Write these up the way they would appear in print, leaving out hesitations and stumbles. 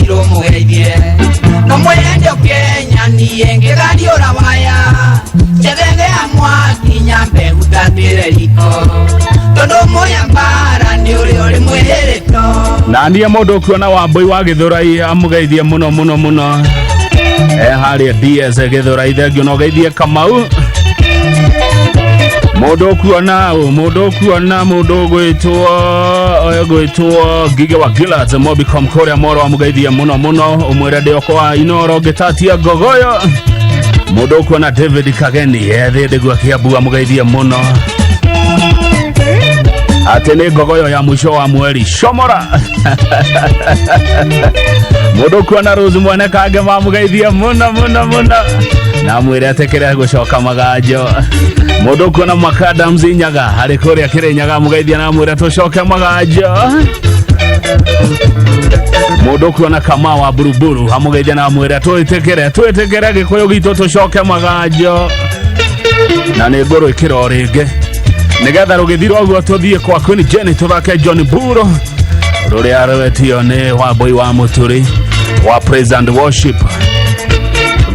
Wanjirũ mũgeithie no mwĩre ndĩoke niĩ ngĩgariũra waya njethegea mwaki nyambe hutatĩre riko tondũ mũya mbara nĩ ũrĩa ũrĩ mwĩhĩrĩto. Na niĩ mũndũ ũkuona Wambũi wa Gĩthũrai amũgeithie mũno mũno mũno e harĩa DS Gĩthũrai. Thengio na ũgeithie Kamau. Mũndũ ũkuona ũ, mũndũ ũkuona mũndũ ũgwĩtwo Ngige wa Gillat Mobicom kũrĩa Moro amũgeithie mũno mũno, ũmwĩre ndĩ okwa Inoro ngĩtatia ngogoyo. Mũndũ ũkuona David Kageni ethĩ ndĩgua Kĩambu amũgeithie mũno atĩ nĩ ngogoyo ya mũico wa mweri comora. Mũndũ ũkuona Rose mwene kange mamũgeithie mũno mũno mũno na mwĩre atĩkĩre gũcoka maganjo. Mũndũ ũkuona Makadams Nyaga harĩ kũrĩa Kĩrĩnyaga amũgeithie na mwĩre tũcoke maganjo. Mũndũ ũkuona Kama wa Buruburu amũgeithie na mwĩre twĩtĩkĩre twĩtĩkĩre Gĩkũyũ gitũ tũcoke maganjo, na nĩ ngũrwĩkĩra o rĩngĩ nĩgetha rũgĩthira ũguo tũthiĩ kwa Queen Jenny tũthake John Buro rũrĩa rwetio nĩ Wambũi wa Mũturi wa Praise and Worship.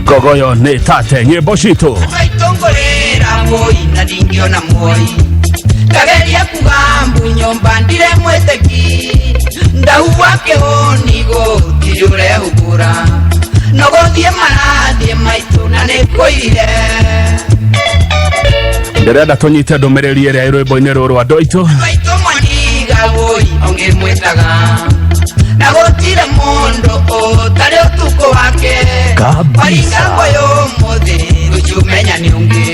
Ngogoyo nĩ tate nyĩmbo citũ. Maitũngũrĩra mũi na ndingĩona muoi ndageria kuga mbu nyũmba ndire mwĩtĩki ndahua kĩhũni gũtirĩ ũrehugũra no gũthiĩ marathiĩ maitũ na nĩ kũirire. Ndĩrenda tũnyite ndũmĩrĩri ĩrĩa ĩ rwĩmbo-inĩ rũrũ andũ aitũ. Maitũ mwandiga wũi ũngĩmwĩtaga na gũtirĩ mũndũ ũtarĩ ũtukũ wake. Kabisa. Waringa ngũyũ ũmũthĩ rũciũ menya nĩ ũngĩ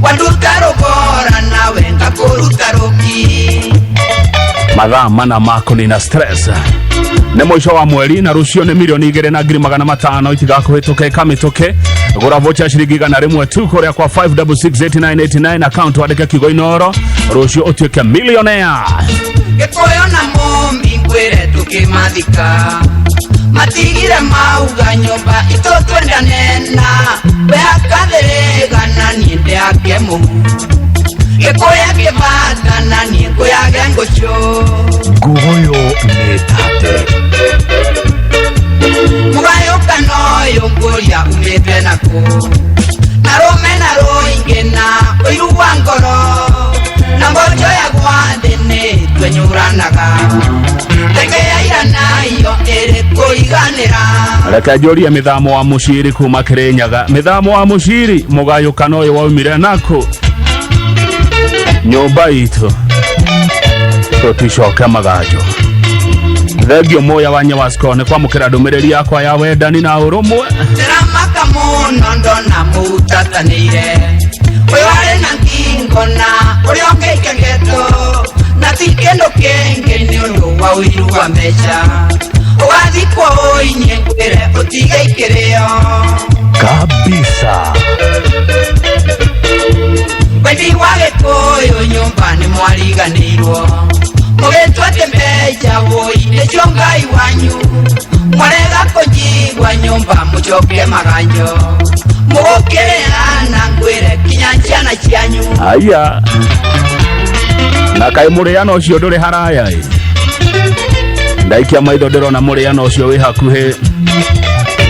wanduta rũgora nawe ngakũruta rũki. Mathaa mana ma kũnina stress nĩ mũico wa mweri na rũciũ nĩ 2,500,000 itigakũhĩtũke ikamĩtũke. Gũra vocha ciringi 100 tu kũrĩa kwa 5668989 account, wandĩke kiugo Inoro, rũciũ ũtuĩke millionaire. Gĩkũyũ na mũmbi ngwĩre tũkĩmathika matigire mauga nyũmba itũ twendane na we akathĩrĩga na niĩ ndĩake mũhu gĩkũyũ kĩbata na niĩ ngũyage ngũcũ. Ngogoyo nĩ tate. Mũgayũkano ũyũ ngũria umĩte nakũ na rũme na rũingĩ na ũiru wa ngoro na mboco ya gwathĩ nĩ twenyũranaga ndege ya iranayo ĩrĩ kũiganĩra. Reke njũrie mĩthamo wa mũciri kuma Kĩrĩnyaga. Mĩthamo wa mũciri, mũgayũkano ũyũ waumire nakũ? Nyũmba itũ tũticoke maganjo. Thengio moya wa Nyawasco nĩ kwamũkĩra ndũmĩrĩri yakwa ya wendani na ũrũmwe. Ndĩramaka mũno ndona mũtatanĩire ũyũ arĩ na ngingo na ũrĩa ũngĩ ikengeto na ti kĩndũ kĩngĩ nĩ ũndũ wa ũiru wa mbeca ũgathikwo ũinie ngwĩre ũtige ikĩrĩo. Kabisa. Wendi wa Gĩkũyũ nyũmba nĩ mwariganĩirwo mũgĩtua atĩ mbeca wũi nĩcio Ngai wanyu mwarega kũnjigua nyũmba mũcoke maganjo mũgũkĩrĩana ngwĩre kinya ciana cianyu. Aya na kaĩ mũrĩano ũcio ndũrĩ haraya ĩ, ndaikia maitho ndĩrona mũrĩano ũcio wĩ hakuhĩ.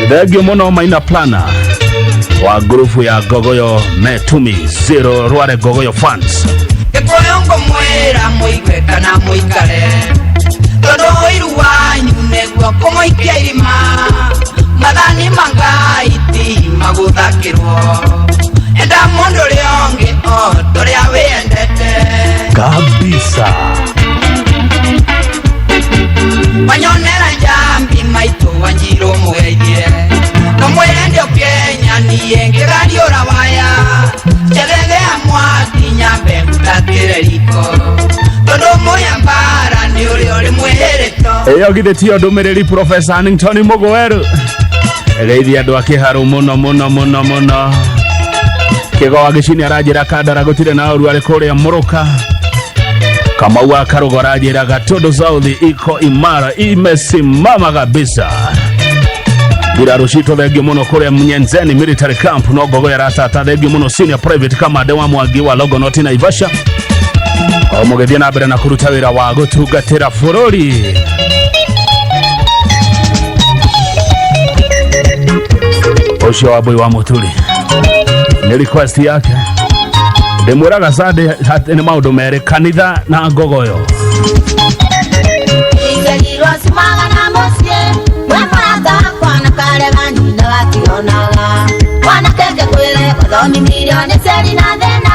Thengio mũno Maina Plana wa ngurubu ya Ngogoyo Metumi Zero Rware Ngogoyo Fans. Gĩkũyũ ngũmwĩra mũigue kana mũikare tondũ ũiru wanyu nĩguo kũmũikia irima mathani ma Ngai ti magũthakĩrwo enda mũndũ ũrĩa ũngĩ o torĩa wĩendete. Kabisa. Wanyonera njambi maitũ Wanjirũ mũgeithie no mwĩre ndĩoke niĩ ngĩgariũra waya njethegea mwaki nyambe hutatĩre riko tondũ mũya mbara nĩ ũrĩa ũrĩ mwĩhĩrĩto. Ĩyo githĩ tiyo ndũmĩrĩri? Profesa Hannington Mũgweru geithia andũ a Kĩharũ mũno mũno mũno mũno. Kĩgo wa Gĩcini aranjĩra Kandara gũtirĩ na ũru arĩ kũrĩa Mũrũka. Kamau wa Karũgo aranjĩra Gatondo South iko imara imesimama kabisa. Mbirarũ citũ thengio mũno kũrĩa Mnyenzeni military camp no ngogo yaratata. Thengio mũno senior private kamande wa Mwangi wa Longonot Naivasha o mũgĩthiĩ na mbere na kũruta wĩra wa gũtungatĩra bũrũri. Ũcio wa Mbui wa Mũturi nĩ request yake. Ndĩmwĩraga Sunday nĩ maũndũ merĩ, kanitha na ngogoyo. Igerirwo ciumaga na mũciĩ we mũrata wakwa na karega nyina gationaga mwanake ngĩkwĩre ũthomithirio nĩ ciari na thĩna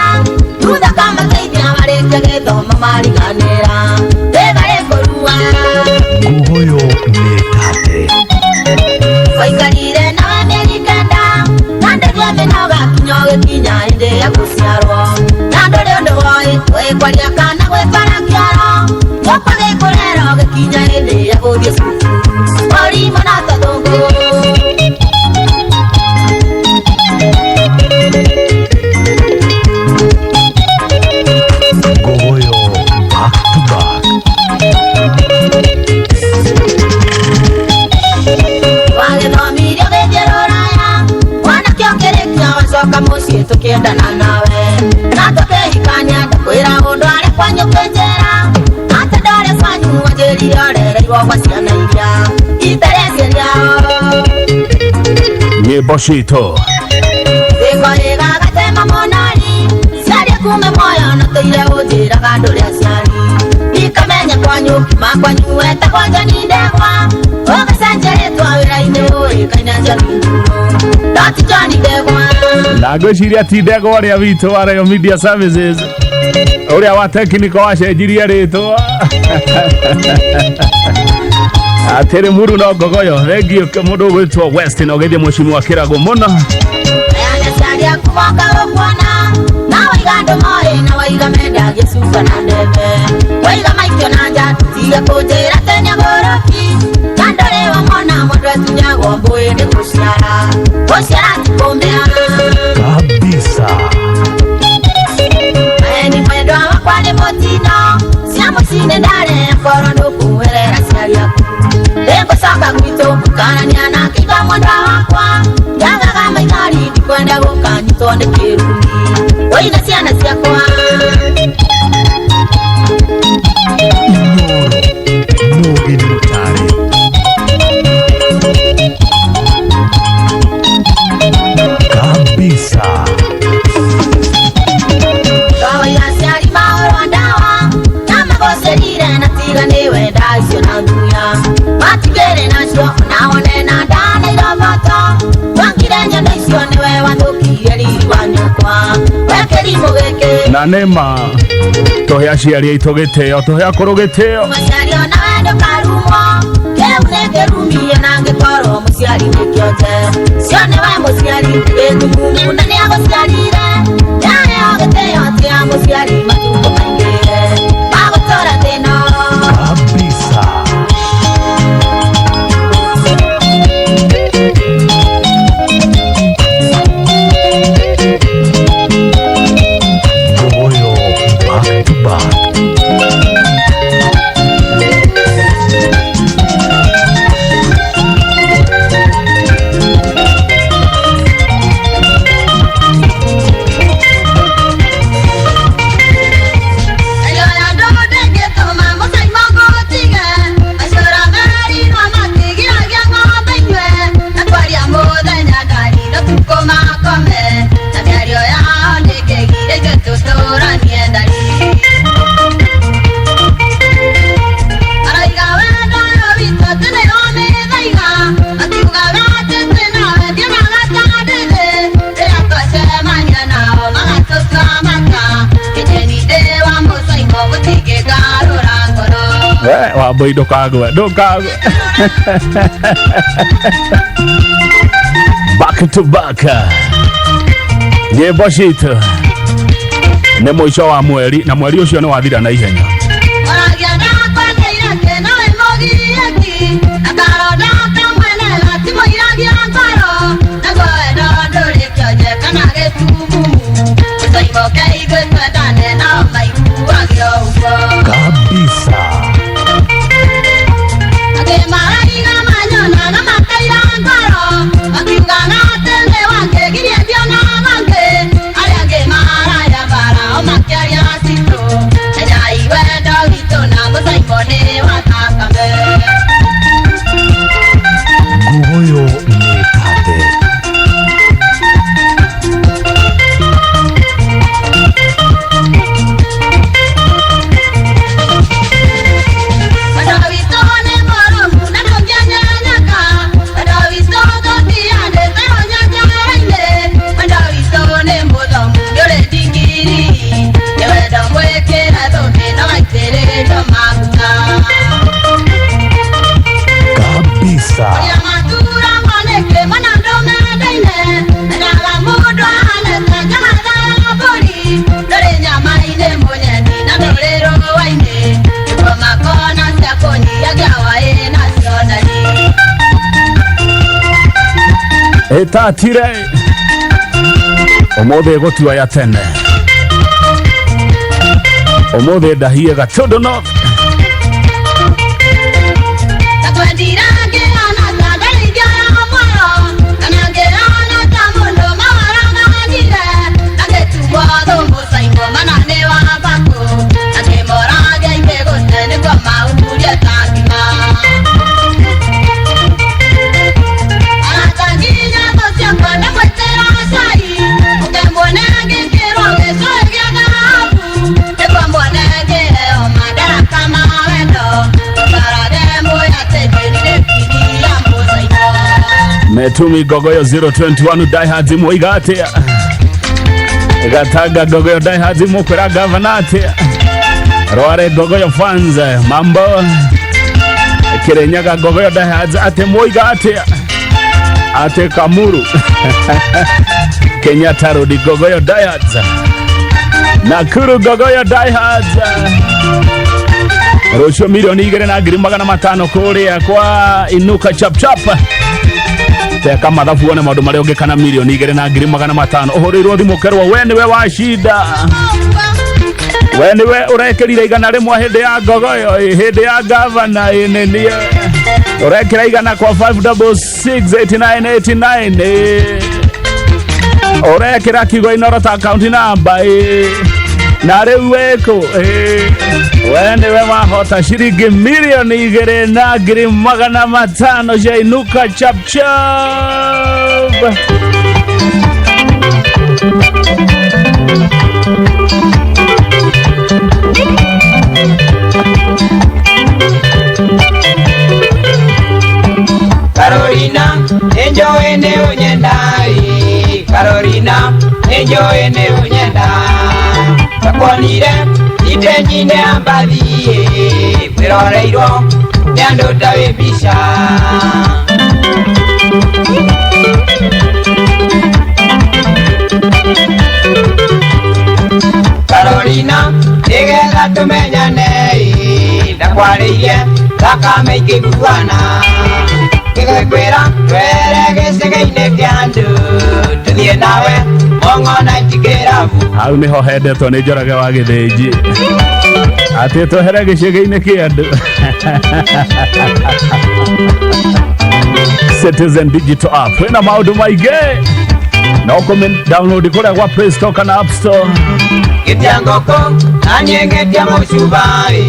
thutha kamateithia marĩkia gĩthomo mariganĩra wĩbarĩ kũrua. Nguguyo nĩ tate. Waikarire nawe mĩeri 9 na ndĩgua mĩnoga kinya ũgĩkinya hĩndĩ ya gũciarwo na ndũrĩ ũndũ woĩ gwĩkwaria kana gwĩbara kĩoro gũkũ gĩkũrera ũgĩkinya hĩndĩ ya gũthiĩ cukuru mũrimũ na tũthũngũ. Nguguyo back to back. Wagĩthomirio gĩthiĩ rũraya mwanake ũkĩrĩkia wacoka mũciĩ tũkĩendana nawe na tũkĩhikania ndakwĩra ũndũ arĩ kwanyu kĩnjĩra atĩ ndorĩ kwanyu wanjĩrire ũrereirwo gwa ciana iria itarĩ aciari ao. Nyĩmbo citũ. Gĩko gĩgagatema mũnari ciaria kume moyo na tũire ũnjĩraga ndũrĩ aciari ikamenya kwanyu kiuma kwanyu wetagwo Njoni Ndegwa ũgacenjia rĩtwa wĩra-inĩ ũĩkaine Njoni Ndunũ no ti Njoni Ndegwa. Na ngwĩciria ti ndegwa ũrĩa witũ wa Royal Media Services ũrĩa wa technical wacenjirie rĩtwa atĩrĩ muru no ngogoyo. Thengiũ mũndũ ũgwĩtwo West na ũgeithie mũcimwa kĩrago mũno. Aya aciari aku moka gũkuona na waiga andũ moĩ na waiga mendagia cuba na ndebe waiga maikio na nja tũtige kũnjĩra tene gũrũki na ndũrĩ wamona mũndũ atunyagwo mbũĩ nĩ gũciara gũciara ti kũmĩa. Kabisa. Eni mwendwa wakwa nĩ mũtino cia mũciĩ ndarĩ akorwo ndũkuherera aciari aku nĩngũcoka gwitũ gũkarania na kĩiga mwendwa wakwa njagaga maithori ndikwenda gũkanyitwo nĩ kĩrumi wĩina ciana ciakwa. Inoro. Mugi Mutare. Kabisa. Kawaida aciari mahũrwo ndawa na magũcĩrire na tiga nĩwe nda icio na thuya matigĩrĩ nacio onawone na nda na iroboto wangire nyondo icio nĩwe wathũkirie riri wa nyũkwa wekĩrimũ gĩkĩ. Na nĩma tũhe aciari aitũ gĩtĩo, tũhe akũrũ gĩtĩo. Mũciari onawe ndũkarumwo kĩu nĩ kĩrumi ona angĩkorwo mũciari nĩ kĩonje cio nĩwe mũciari gĩtumumu na nĩagũciarire yaheo gĩtĩo tia mũciari matukũ maingĩ magũtũra thĩno. Kabisa. Nguguyo back to back. Ayoya ndogo ndĩngĩtũma mũcaimo ngũtige acũra merirwo matigiragia ng'ombe inyue na kwaria mũthenya ndari ũtukũ makome na mĩario yao nĩngĩgire ithuĩ tũtũranie ndari araiga wendo ũyũ witũ atĩ nĩo mĩthaiga makiugaga atĩ twĩnawe ndionaga ta ndĩthĩ rĩrĩa twacemania nao magatũtua mata kĩnyeni ndĩ wa mũcaimo gũtingĩngarũra ngoro. We Wambui, ndũkagwe, ndũkagwe. Back to back nyĩmbo citũ nĩ mũico wa mweri na mweri ũcio nĩ wathira na ihenya. Oragia ndakwanĩire kĩno wĩ mũgiĩki akaronda kamwene gatimũiragia ngoro naguo wendo ndũrĩ kĩonje kana gĩtumumu mũcaimo ithuĩ twendane nao maiguage ũguo. Kabisa. Angĩ maraiga manyonaga makaira ngoro makiugaga atĩ nĩ wangĩgirie ndionaga ngĩ arĩa angĩ maraya bara o makĩaria citũ. Etatire umuthi gutua ya tene umuthi ndahie Gatundu North. Metumi Gogoyo 021 diehards muiga atia Gatanga Gogoyo diehards mukwira gavana atia Rware Gogoyo fans mambo Kirinyaga Gogoyo diehards ate muiga atia ate Kamuru Kenyatta Road Gogoyo diehards Nakuru Gogoyo diehards Rũciũ milioni igĩrĩ na ngiri magana matano kũrĩa kwa Inuka Chap Chap. Teka mathabu wone maũndũ marĩa ũngĩkana milioni igĩrĩ na ngiri magana matano ũhũrĩirwo thimũ ũkerwo we nĩwe washinda, we nĩwe ũrekĩrire igana rĩmwe hĩndĩ ya Ngogoyo, hĩndĩ ya gavana ĩnenie ũrekĩra igana kwa 5668989 ũrekĩra kiugo Inooro ta account number na rĩu wĩkũ we nĩwe wahota ciringi milioni igĩrĩ na ngiri magana matano cia Inuka Chap Chap. Carolina, enjoy ne unyendai. Carolina, enjoy ne unyenda. Takwonire itenyine ambathie kwiroreirwo ni andu ta wi mbica. Carolina, nigetha tumenyane ndakwarĩirie thakame ikĩguana ngĩkwĩra twere gĩcegeinĩ kĩa andũ tũthiĩ nawe mong'ona itikĩrabu. Hau nĩho hendetwo nĩ Njoroge wa Gĩthĩnji atĩ twehere gĩcegeinĩ kĩa andũ. Citizen Digital App ĩna maũndũ maingĩ no kũmĩ download kũrĩa gwa Play Store kana App Store. Ngĩtia ngũkũ na niĩ ngĩtia mũcumarĩ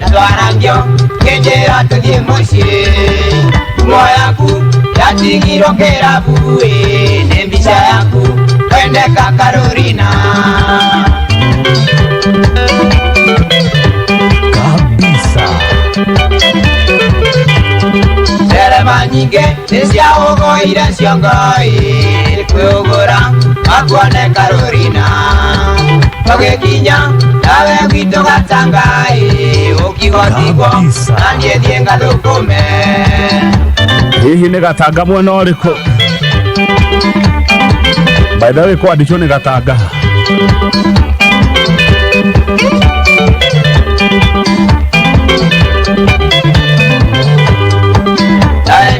na twarangio ngĩnjĩra tũthiĩ mũciĩ nguo yaku yatigirwo kĩrabu nĩ mbica yaku kwendeka Carolina. Kabisa. Ndereba nyingĩ nĩciaũgũire ciongoi kwĩũgũra makuone Carolina tũgĩkinya nawe gwitũ Gatangai ũkigotigwo na niĩ thiĩ ngathũkũme. Hihi nĩ Gatanga mwena ũrĩkũ? By the way kwandĩkwo nĩ Gatanga.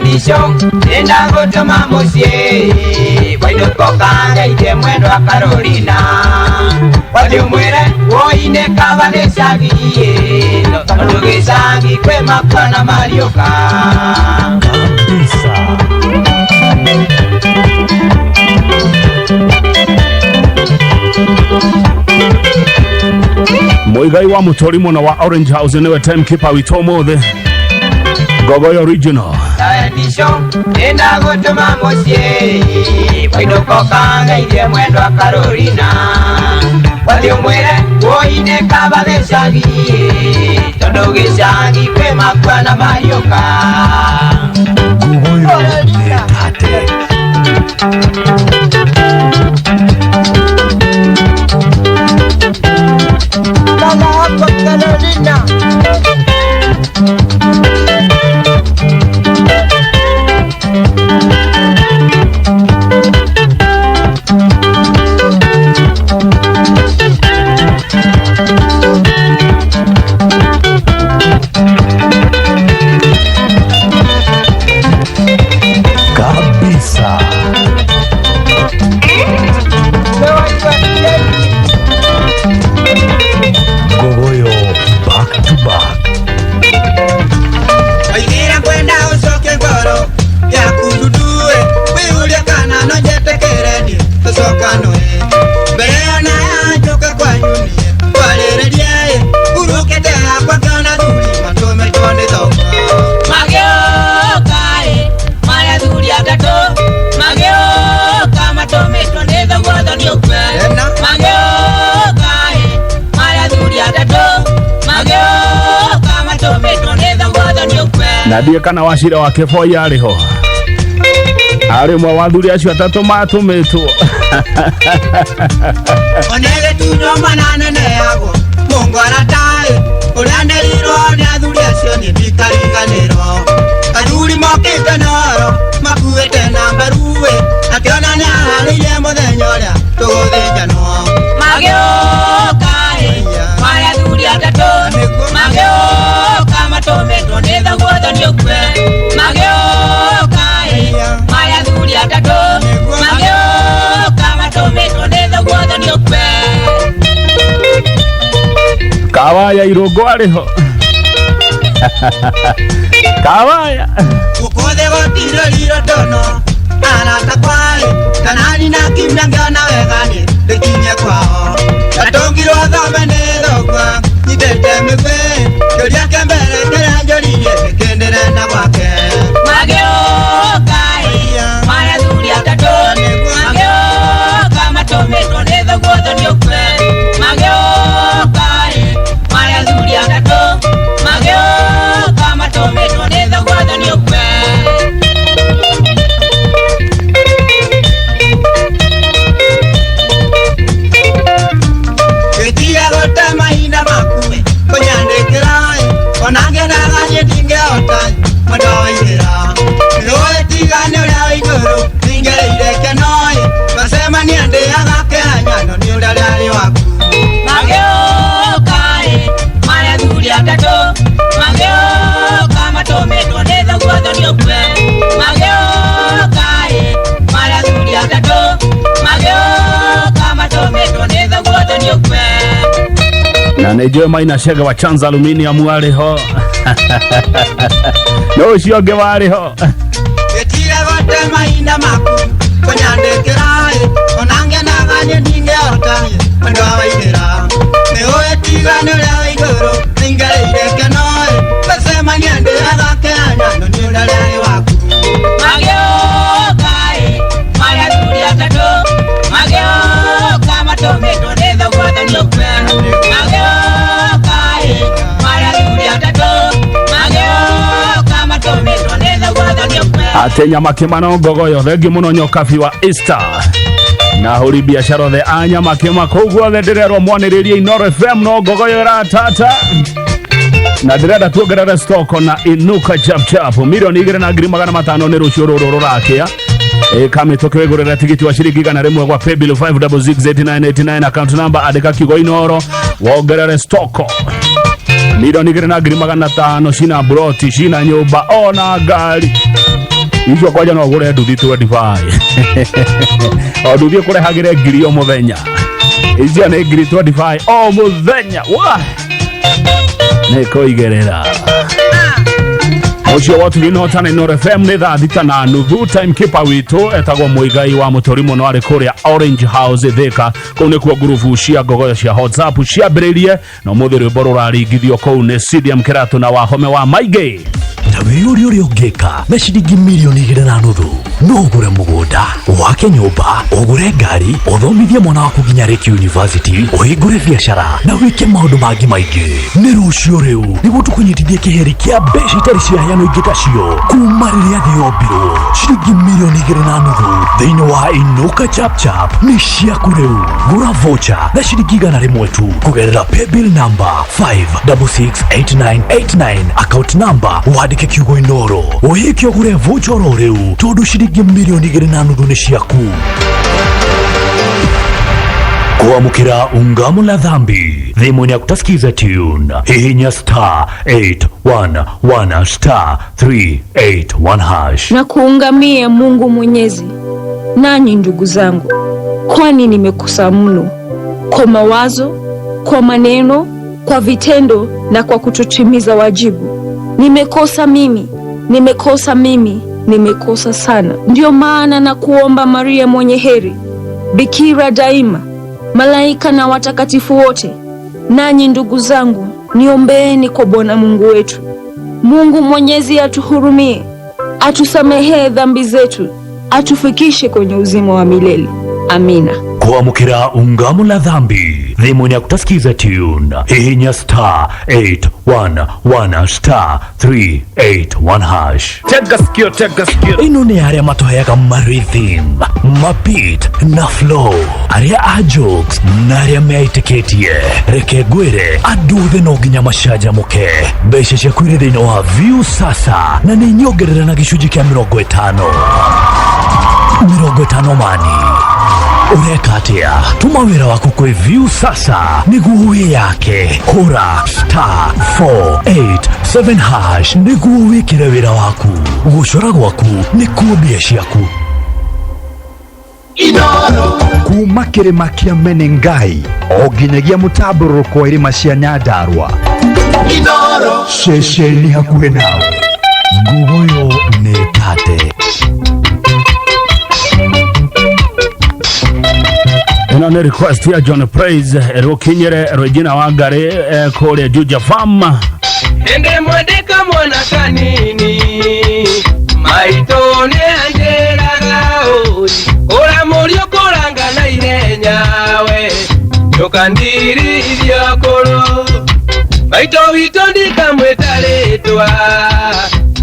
Nisho nĩndagũtũma mũciĩ wainũka ũkangeithie mwendwa Carolina wathiĩ ũmwĩre woi-inĩ kaba gĩcagi tondũ gĩcagi kwĩ makua na mariũka. Kabisa. Muigai wa mũtũri mũno wa Orange House nĩwe timekeeper witũ ũmũthĩ Gogoyo Original. Nisho nĩndagũtũma mũciĩ wainũka ũkangeithie mwendwa Carolina wathiĩ ũmwĩre woi-inĩ kaba gĩcagi tondũ gĩcagi kwĩ makua na mariũka. Gogoyo Netate. Lala hapo Carolina. Na ndiĩ kana Wacira wa Kĩboi arĩ ho, arĩ ũmwe wa athuri acio atatũ matũmĩtwo. Onele mwana nene yago Mungu aratae ũrĩa nderirwo nĩ athuri acio nĩ ndikariganĩrwo. Athuri mokĩte noro makuĩte na mbaruĩ, akĩona nĩ aharĩirie mũthenya ũrĩa tũgũthĩnjanwo. Magĩũka ĩ marĩ athuri atatũ, magĩũka matũmĩtwo nĩ thoguo thoni ũkue. Magĩũka ĩ marĩ athuri atatũ, magĩũka matũmĩtwo nĩ thoguo thoni ũkue. Kawaya Irũngũ arĩ ho, Kawaya. Gũkũ thĩ gũtirĩ riro ndono arata kwaĩ kanani na kimya ngĩona wega nĩ ndĩkinye kwao. Ndatũngirwo thome nĩ thogua nyitĩte mĩgwĩ, kĩũria kĩa mbere kĩrĩa njũririe nĩkĩndĩrenda gwake. Magĩũka ĩ marĩ athuri atatũ, magĩũka matũmĩtwo nĩ thoguo thoni ũkue. Magĩũka ĩ marĩ athuri atatũ, magĩũka matũmĩtwo nĩ thoguo thoni ũkue. Gĩtiga gũte mahinda maku kũnyandĩkĩra, ona ngenaga niĩ ndingĩhota mwendo waihĩra. Nĩũĩ tiga nĩ ũrĩa wĩ igũrũ ndingĩrĩire keno, twacemania ndĩaga kĩhanya no nĩ ũrĩa rĩarĩ waku. Magĩũka ĩ marĩ athuri atatũ, magĩũka matũmĩtwo nĩ thoguo thoni ũkue. Magĩũka ĩ marĩ athuri atatũ, magĩũka matũmĩtwo nĩ thoguo thoni ũkue. Na nĩ njũĩ Maina Chege wa Chanza Aluminium arĩ ho, no ũcio ũngĩ warĩ ho. Gĩtiga gũte mahinda maku kũnyandĩkĩra, ona ngenaga niĩ ndingĩhota mwendo waihĩra. Nĩũĩ tiga nĩ ũrĩa wĩ igũrũ ndingĩrĩire keno, twacemania ndĩaga kĩhanya no nĩ ũrĩa rĩarĩ waku. Magĩũka ĩ marĩ athuri atatũ, magĩũka matũmĩtwo nĩ thoguo thoni ũkue. Magĩũka ĩ marĩ athuri atatũ, magĩũka matũmĩtwo nĩ thoguo thoni ũkue. Atĩ Nyamakĩma no ngogoyo. Thengiũ mũno Nyokabi wa Easter na ahũri biacara othe a Nyamakĩma kũu guothe, ndĩrerwo mwanĩrĩrie Inoro FM no ngogoyo ĩratata, na ndĩrenda tuongerere stock na Inuka Chap Chap 2,500,000 nĩ rũciũ rũrũ rũrakĩa. Kamĩtũkĩ wĩgũrĩre tigiti wa ciringi 100 gwa paybill 5668989, account number andĩka kiugo Inoro, wongerere stock 2,500,000, cina broti, cina nyũmba, ona ngari icio. Kwanja no ũgũre nduthi 25, o nduthi ĩkũrehagĩre ngiri o mũthenya. Icio nĩ ngiri 25 o mũthenya wa nĩ kũigĩrĩra ũcio wotugi notana. Inoro FM, nĩ thaa 6:30. Time keeper witũ etagwo Mũigai wa Mũtũri mũno, arĩ kũrĩa Orange House Thika. Kũu nĩkuo ngurubu cia ngogoyo cia WhatsApp ciambĩrĩirie, na ũmũthĩ rwĩmbo rũraringithio kũu nĩ CDM Kĩratũ na Wahome wa Maingĩ. Ta wĩyũrie ũrĩa ũngĩka na ciringi 2.5 mirioni. No ũgũre mũgũnda, wake nyũmba, ũgũre ngari, ũthomithie mwana waku nginya arĩkie university, ũhingũre biacara na wĩke maũndũ mangĩ maingĩ. Nĩ rũciũ rĩu nĩguo tũkũnyitithie kĩheri kĩa mbeca itarĩ ciaheanwo ingĩ tacio kuma rĩrĩa thĩ yombirwo. Ciringi 2.5 mirioni thĩinĩ wa Inuka Chapchap nĩ ciaku rĩu. Gũra voucher na ciringi 100 tu kũgerera paybill number 5668989, account number wandĩke kiugo Inoro, ũhĩke ũgũre voucher oro rĩu, tondũ ciringi 2.5 mirioni nĩ ciaku. Kuamukira ungamo la dhambi dhimuni ya kutasikiza tune, hihinya star 811 star 381 hash. Na kuungamia Mungu Mwenyezi, nanyi ndugu zangu, kwani nimekosa mno kwa mawazo, kwa maneno, kwa vitendo na kwa kutotimiza wajibu. Nimekosa mimi, nimekosa mimi, nimekosa sana. Ndiyo maana na kuomba Maria mwenye heri, bikira daima, malaika na watakatifu wote, nanyi ndugu zangu, niombeeni kwa Bwana Mungu wetu. Mungu Mwenyezi atuhurumie, atusamehee dhambi zetu, atufikishe kwenye uzima wa milele. Amina. Kuamukira ungamo la dhambi. Thimũ-inĩ yaku ta skiza tune, hihinya star 811 star 381 hash. Tega sikio, tega sikio. Ĩno nĩ arĩa matũheaga marhythm, mabit na flow, arĩa a jokes na arĩa meitĩkĩtie. Reke ngwĩre, andũ othe no nginya macanjamũke. Mbeca ciaku irĩ thĩinĩ wa View Sasa na nĩ nyongerera na gĩcunjĩ kĩa 50. 50 mani. Ũreka atĩa? Tũma wĩra waku kwĩ View Sasa nĩguo wĩyake. Hũra star 487 hash nĩguo wĩkĩre wĩra waku. Gũcora gwaku nĩkuo mbia ciaku. Kuma kĩrĩma kĩa Menengai o nginyagia mũtambũrũko wa irĩma cia Nyandarua, ceceni hakuhĩ nawe. Ngugoyo nĩ tate. Ĩno nĩ request ya John Praise ĩrũkinyĩre Regina Wangari kũrĩa Juja Farm. Hĩndĩ ĩmwe ndĩ kamwana kanini, maitũ nĩ anjĩraga ũi, kũra mũriũ kũranga na ihenya we, ndũkandirithia kũrũ. Maitũ witũ ndikamwĩta rĩtwa,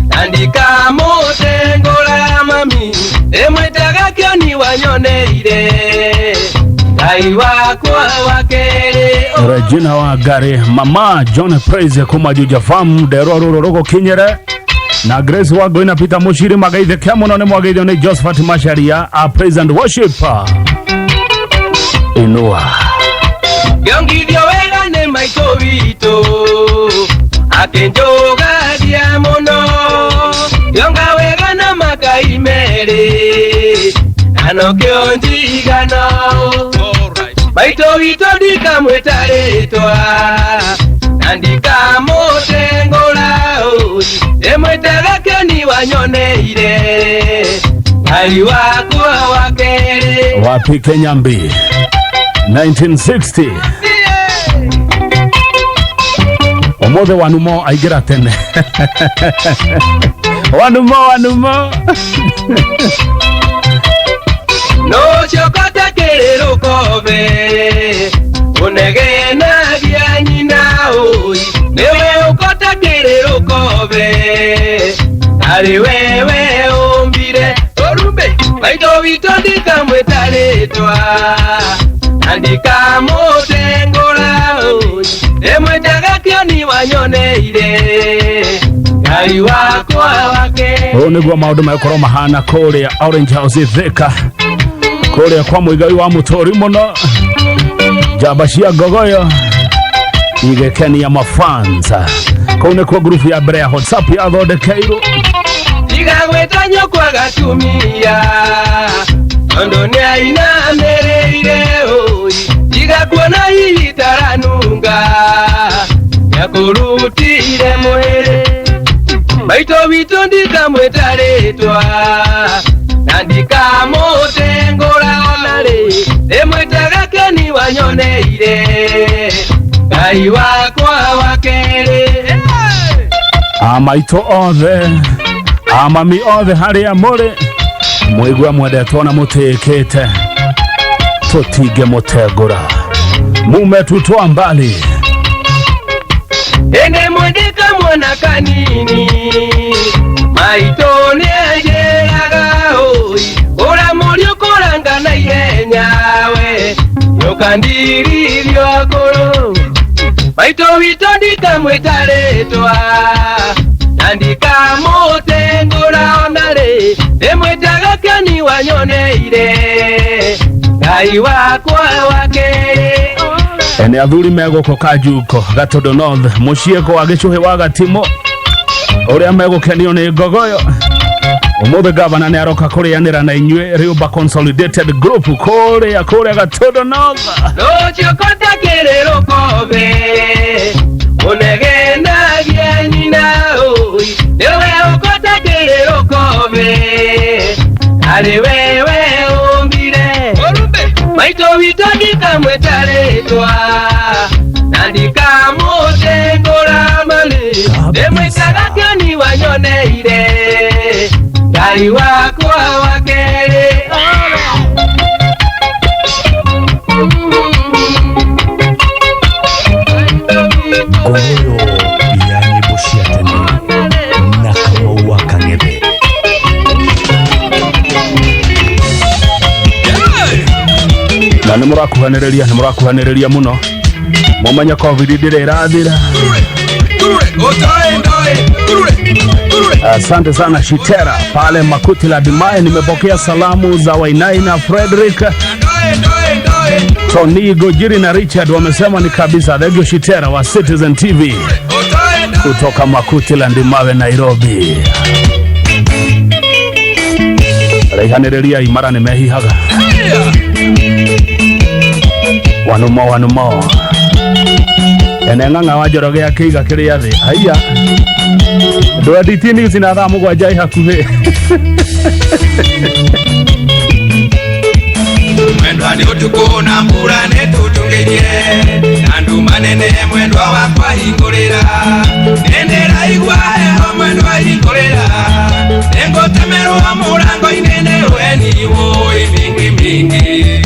na ndikamũtengũra mami, ndĩmwĩtaga kĩoni wanyoneire, Ngai wakwa wa kerĩ. Regina Wangari, mama John Praise kuma Juja Farm, nderwo rũrũ rũgũkinyĩre na Grace Wangui na Peter Mushiri magaithĩke mũno. Nĩ mwageithio nĩ Josephat Macharia a praise and worship. Inua. Ngĩongithio wega nĩ maitũ witũ, akĩnjũgathia mũno, ngĩonga wega na makai merĩ, na nokĩo njigano. Maitũ witũ ndikamwĩta rĩtwa, na ndikamũtengũra ũi, ndĩmwĩtaga kĩoni wanyoneire, Ngai wakwa wa kerĩ. Wapi Kenyambi 1960 ũmũthĩ wanumo aingĩra tene. Wanumo, wanumo. Nũciokota kĩrĩrũkobe ũnegenagia nyina ũi, nĩwe ũkota kĩrĩrũkobe arĩ wewe ũmbire ũrumbe. Maitũ witũ ndikamwĩta rĩtwa, na ndikamũtengũra ũi, ndĩmwĩtaga kĩoni wanyoneire, Ngai wakwa wa kerĩ. Ũũ nĩguo maũndũ megũkorwo mahana kũrĩa Orange House Thika, kũrĩa kwa mũigai wa mũtũri mũno, njamba cia ngogoyo igĩkenia mafans. Kũu nĩkuo ngurubu ya mbere ya WhatsApp yathondekeirwo. Tiga gwĩta nyũkwa gatumia, tondũ nĩainamĩrĩire ũi, tiga kuona hihi taranunga, nĩakũrutire mwĩrĩ. Maitũ witũ ndikamwĩta rĩtwa, na ndikamũtengũra onarĩ, ndĩmwĩtaga kĩoni wanyoneire, Ngai wakwa wa kerĩ. Amaitũ othe, amami othe, harĩa mũrĩ, mũigue mwendetwo na mũtĩĩkĩte, tũtingĩmũtengũra, mumetutoa mbali. Hĩndĩ ĩmwe ndĩ kamwana kanini, maitũ nĩanjĩraga ũi, kũra mũriũ kũranga na ihenya we, nĩũkandirithio akũrũ. Maitũ witũ ndikamwĩta rĩtwa, na ndikamũtengũra onarĩ, ndĩmwĩtaga kĩoni wanyoneire, Ngai wakwa wa kerĩ. Nĩ athuri megũkũ Kanjuko Gatũndũ North, mũciĩ kwa gĩcũhĩ wa Gatimo, ũrĩa megũkenio nĩ ngogoyo. Ũmũthĩ gavana nĩ aroka kũrĩanĩra na inyuĩ Rĩũmba Consolidated Group kũrĩa Gatũndũ North. Rũciũ kota kĩrĩrũkobe ũnegenagia nyina ũi, nĩwe ũkota kĩrĩrũkobe arĩ wewe ũmbire. Maitũ witũ ndikamwĩta rĩtwa, na ndikamũtengũra mali, ndĩmwĩtaga kĩoni wanyoneire, Ngai wakwa wa kerĩ. Na nĩ mũrakuhanĩrĩria, nĩ mũrakuhanĩrĩria mũno. Mũmenye COVID ndĩrĩ ĩrathira. Asante sana Shitera pale Makuti la Dimai. Nimepokea salamu za Wainaina Frederick, Tony Gojiri na Richard, wamesema ni kabisa. Thank you Shitera wa Citizen TV kutoka Makuti la Ndimawe, Nairobi. Raihanĩrĩria imara nĩ mehihaga wanumo wanumo ene ng'ang'a wa Njoroge akĩiga kĩrĩa thĩ haiya ndwenditi news na thaa 7 ĩ hakuhĩ. Mwendwa nĩ ũtukũ na mbura nĩ tũtũngĩirie na nduma nene mwendwa wakwa hingũrĩra nĩndĩraigua heho mwendwa hingũrĩra nĩngũtemerwo mũrango-inĩ nĩ rweni wũi mingi mingi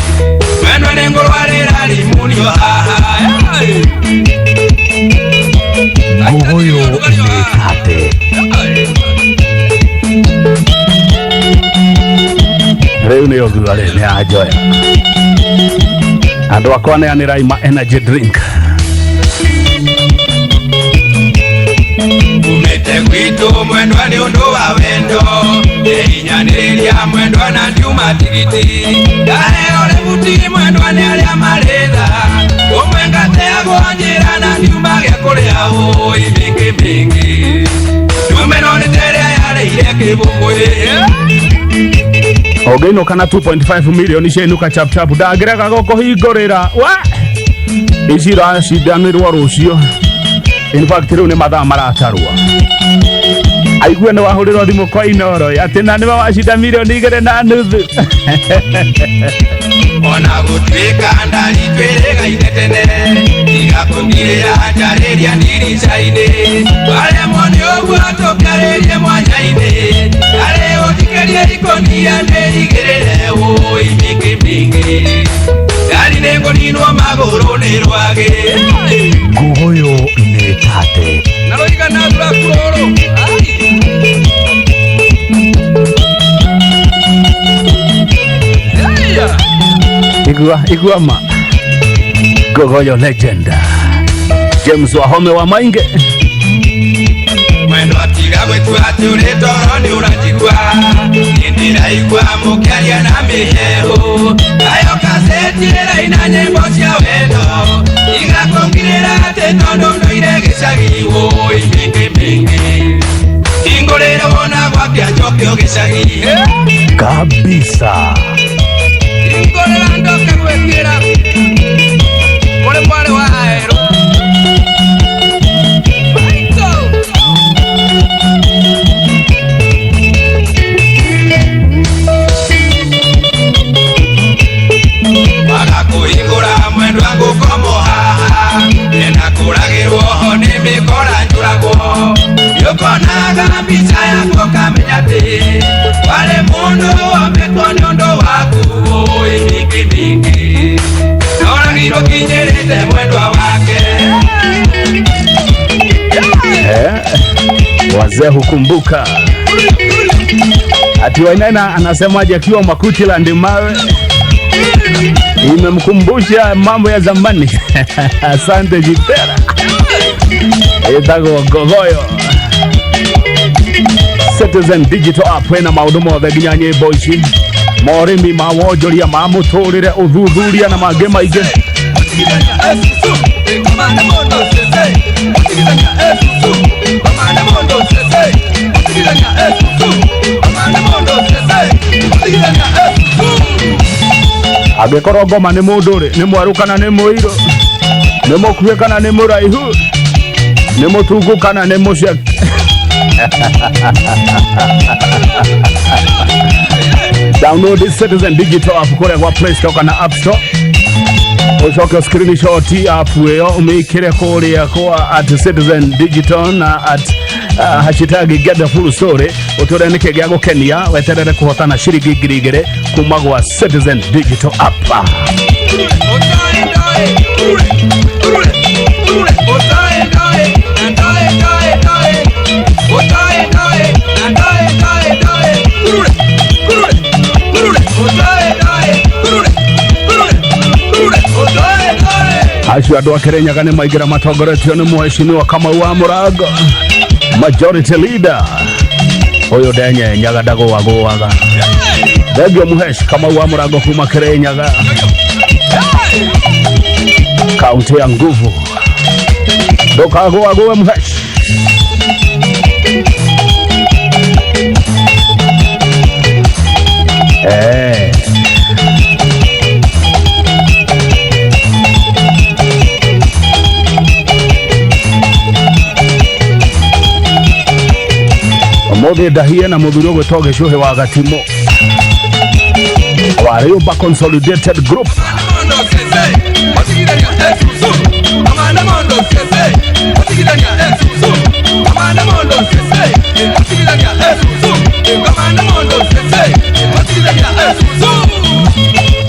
mwendwa nĩngũrwarĩra rimunio haha. Ngogoyo nĩ tate. Rĩu nĩ ũguo rĩ nĩ anjoya andũ akwa neanĩrai ma energy drink. Umĩte gwitũ mwendwa nĩ ũndũ wa wendo nĩhinyanĩrĩria mwendwa na ndiuma tigiti ndaheo rĩbuti mwendwa nĩ arĩa marĩ tha ũmwe ngateagwo njĩra na ndiuma gĩa kũrĩa ũi mĩngĩ mĩngĩ ndume no nĩ ta ĩrĩa yarĩire kĩbũkũĩ. Ũngĩinũka na 2.5 milioni ciainũka chapchap ndangĩrega gũkũhingũrĩra we ici iracindanĩrwo rũciũ. In fact rĩu nĩ mathaa maratarwo aigue nĩ wahũrĩrwo thimũ kwa Inoro atĩ na nĩwe wacinda milioni 2.5. Ona gũtuĩka ndari twĩrĩgaine tene igakũngirĩra njarĩria ndirica-inĩ waremwo nĩ ũguo tũkĩarĩrie mwanya-inĩ arĩ ũthikĩrie ikũnia ndĩigĩrĩre ũi mĩngĩ mĩngĩ ndari nĩngũninwo magũrũ nĩ rwagĩ. Ngogoyo nĩ tate. Na rũigana tũrakurũrũ. Igua igua ma Ngogoyo legend James Wahome wa Mainge. Mwendwa tiga gwĩtua atĩ ũrĩ toro nĩ ũranjigua nĩndĩraigua mũkĩaria na mĩheehũ nayo kaseti ĩraina nyĩmbo cia wendo igakũngirĩra atĩ tondũ ndũire gĩcagi wũi mĩngĩ mĩngĩ hingũrĩra wona gwakĩa njokio gĩcagi Kabisa. Hingũrĩra ndoke gwĩkĩra kũrĩ mwarĩ wa Aerũ. Waga kũhingũra mwendwa ngũkomwo haha nĩna kũragĩrwo ho nĩ mĩkora njũragwo nĩũkonaga mbica yakwa ũkamenya atĩ warĩ mũndũ wombĩtwo nĩ ũndũ waku ũĩ mĩngĩ mĩngĩ noragirwo kinyĩrĩte mwendwa wake. Wazee hukumbuka. Ati Wainaina anasemaje akiwa Makuti la Ndimawe imemkumbusha mambo ya zamani. Asante Jitera. Ĩtagwo Ngogoyo. Citizen Digital App ĩna maũndũ mothe nginya nyĩmbo ici morĩmi ma wonjoria ma mũtũrĩre ũthuthuria na mangĩ maingĩ. Angĩkorwo ngoma nĩ mũndũ rĩ nĩ mwerũ kana nĩ mũirũ nĩ mũkuhĩ kana nĩ mũraihu nĩ mũtungu kana nĩ mũceke. Download the Citizen Digital app kũrĩa gwa Play Store kana App Store ũcoke screenshot app ĩyo ũmĩkĩre kũrĩa kwa at Citizen Digital na at hashtag get the full story ũtũre nĩkĩ gĩa gũkenia weterere kũhotana ciringi 2,000 kuma gwa Citizen Digital app. Acio andũ a Kĩrĩnyaga nĩ maingĩra matongoretio nĩ mheshimiwa Kamau wa Mũrango, majority leader. Ũyũ ndenyenyaga, ndagũagũaga. Thengio Mũhesh Kamau wa Mũrango kuma Kĩrĩnyaga, kaunti ya nguvu. Ndũkagũagũe Mũhesh. Eh. Ũmũthĩ ndahie na mũthuri ũgwĩtwo Gĩcũhĩ wa Gatimũ wa Rĩũmba Consolidated Group.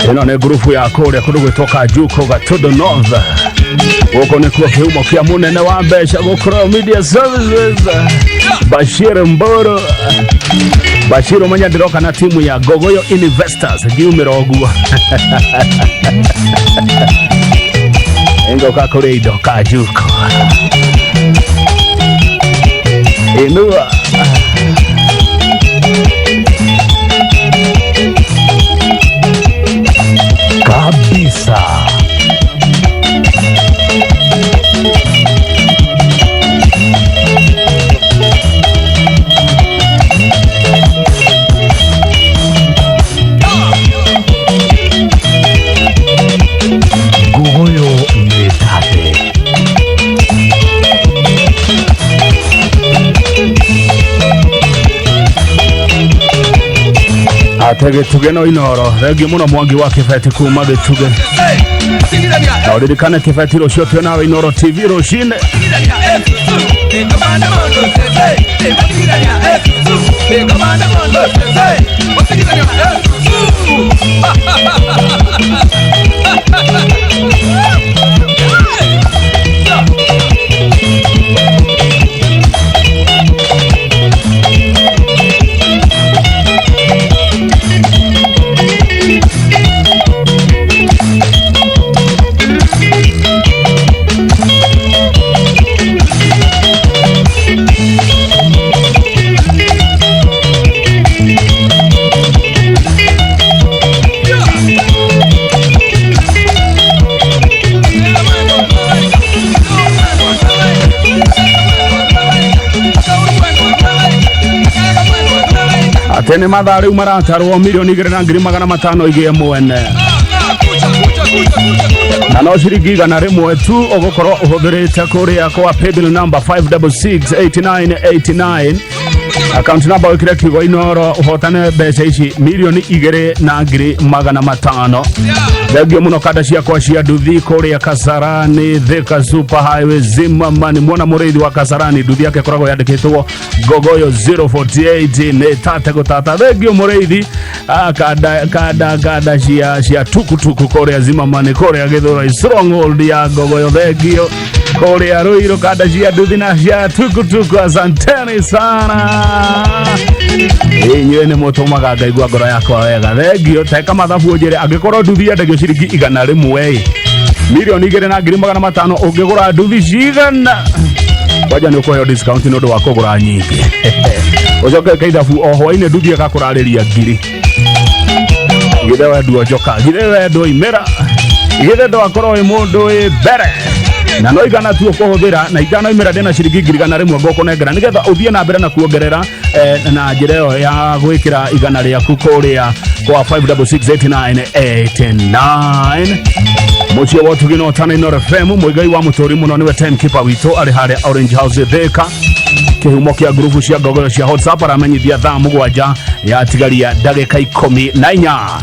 Ĩno nĩ ngurubu ya kũrĩa kũndũ gwĩtwo Kanjuko, Gatundo North. Gũkũ nĩkuo kĩhumo kĩa mũnene wa mbeca gũkũ Royal Media Services, Bashir Mboro. Bashir, ũmenya ndĩroka na timu ya Gogoyo Investors ngiumĩra ũguo ngoka kũrĩa indo Kanjuko. Inua. Kabisa. Nguguyu nĩ tate. Ate gĩtugĩ no Inoro. Thengiũ mũno Mwangi wa Kĩbeti kuma Gĩtugĩ, na ũririkane Kĩbeti, rũciũ twĩ nawe Inoro TV rũcinĩ. Atĩ nĩ mathaa rĩu maratarwo 2,500,000 igĩe mwene, na no ciringi 100 tu ũgũkorwo ũhũthĩrĩte kũrĩa kwa paybill number 5668989, account number wĩkĩre kiugo Inoro, ũhotane mbeca ici 2,500,000. Thengio mũno kanda ciakwa cia nduthi kũrĩa Kasarani, Thika Super Highway, Zimmerman. Mwona mũrĩithi wa Kasarani, nduthi yake ĩkoragwo yandĩkĩtwo Gogoyo 048, nĩ tate gũtata. Thengio mũrĩithi. Ah, kanda kanda kanda cia tukutuku kũrĩa Zimmerman, kũrĩa Gĩthũrai, stronghold ya Gogoyo. Thengio kũrĩa Ruiru, kanda cia nduthi na cia tukutuku, asanteni sana. Inyuĩ nĩ mũtũmaga ngaigua ngoro yakwa wega. Thengio. Teka mathabu ũnjĩre, angĩkorwo nduthi yendagio ciringi 100 ĩ, 2,500,000, ũngĩgũra nduthi cigana? Kwanja nĩ ũkũheo discount nĩ ũndũ wa kũgũra nyingĩ. Ũcoke wĩke ithabu, o hwainĩ nduthi ĩgakũrarĩria ngiri. Githĩ we nduonjoka? Githĩ we ndwoimĩra? Githĩ ndwakorwo wĩ mũndũ wĩ mbere? Na no 100 tu ũkũhũthĩra, na itanoimĩra ndĩna ciringi 100,000 ngũkũnengera nĩgetha ũthiĩ na mbere na kuongerera na njĩra ĩyo ya gwĩkĩra 100 rĩaku kũrĩa kwa 5668989. Mũciĩ wa ũtugi no tana Inoro FM. Mũigai wa mũtũri mũno nĩwe timekeeper witũ, arĩ harĩa Orange House Thika, kĩhumo kĩa ngurubu cia ngogoro cia WhatsApp. Aramenyithia thaa 7 yatigaria ndagĩka 14.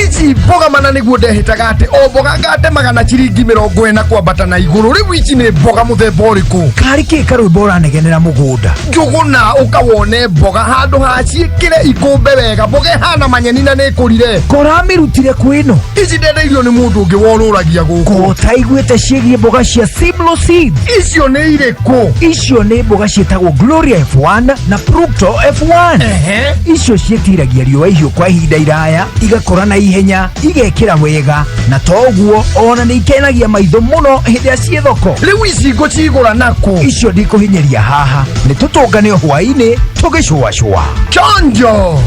Ici mboga mana nĩguo ndehĩtaga atĩ o mboga ngatemaga na ciringi 40 kwambata na igũrũ. Rĩu ici nĩ mboga mũthemba ũrĩkũ? Karĩ kĩ karwĩmbo ũranegenera mũgũnda? Njũgũna, ũkawone mboga handũ ha ciĩkĩre ikũmbe wega, mboga ĩhana manyeni na nĩ ĩkũrire. Koramĩrutire kwĩno? Ici ndendeirio nĩ mũndũ ũngĩ worũragia gũkũ. Kotaiguĩte ciĩgiĩ mboga cia Simlo Seeds? Icio nĩ irĩkũ? Icio nĩ mboga ciĩtagwo Gloria F1 na Fructo F1. Ehe. Icio ciĩtiragia riũa ihiũ kwa ihinda iraya, igakũra. Igakũra na ihenya, igekĩra wega, na to ũguo ona nĩ ikenagia maitho mũno hĩndĩ ĩrĩa ciĩ thoko. Rĩu ici ngũcigũra nakũ? Icio ndikũhinyĩria haha, nĩ tũtũngane o hwaĩ-inĩ tũgĩcũacũa. Chonjo!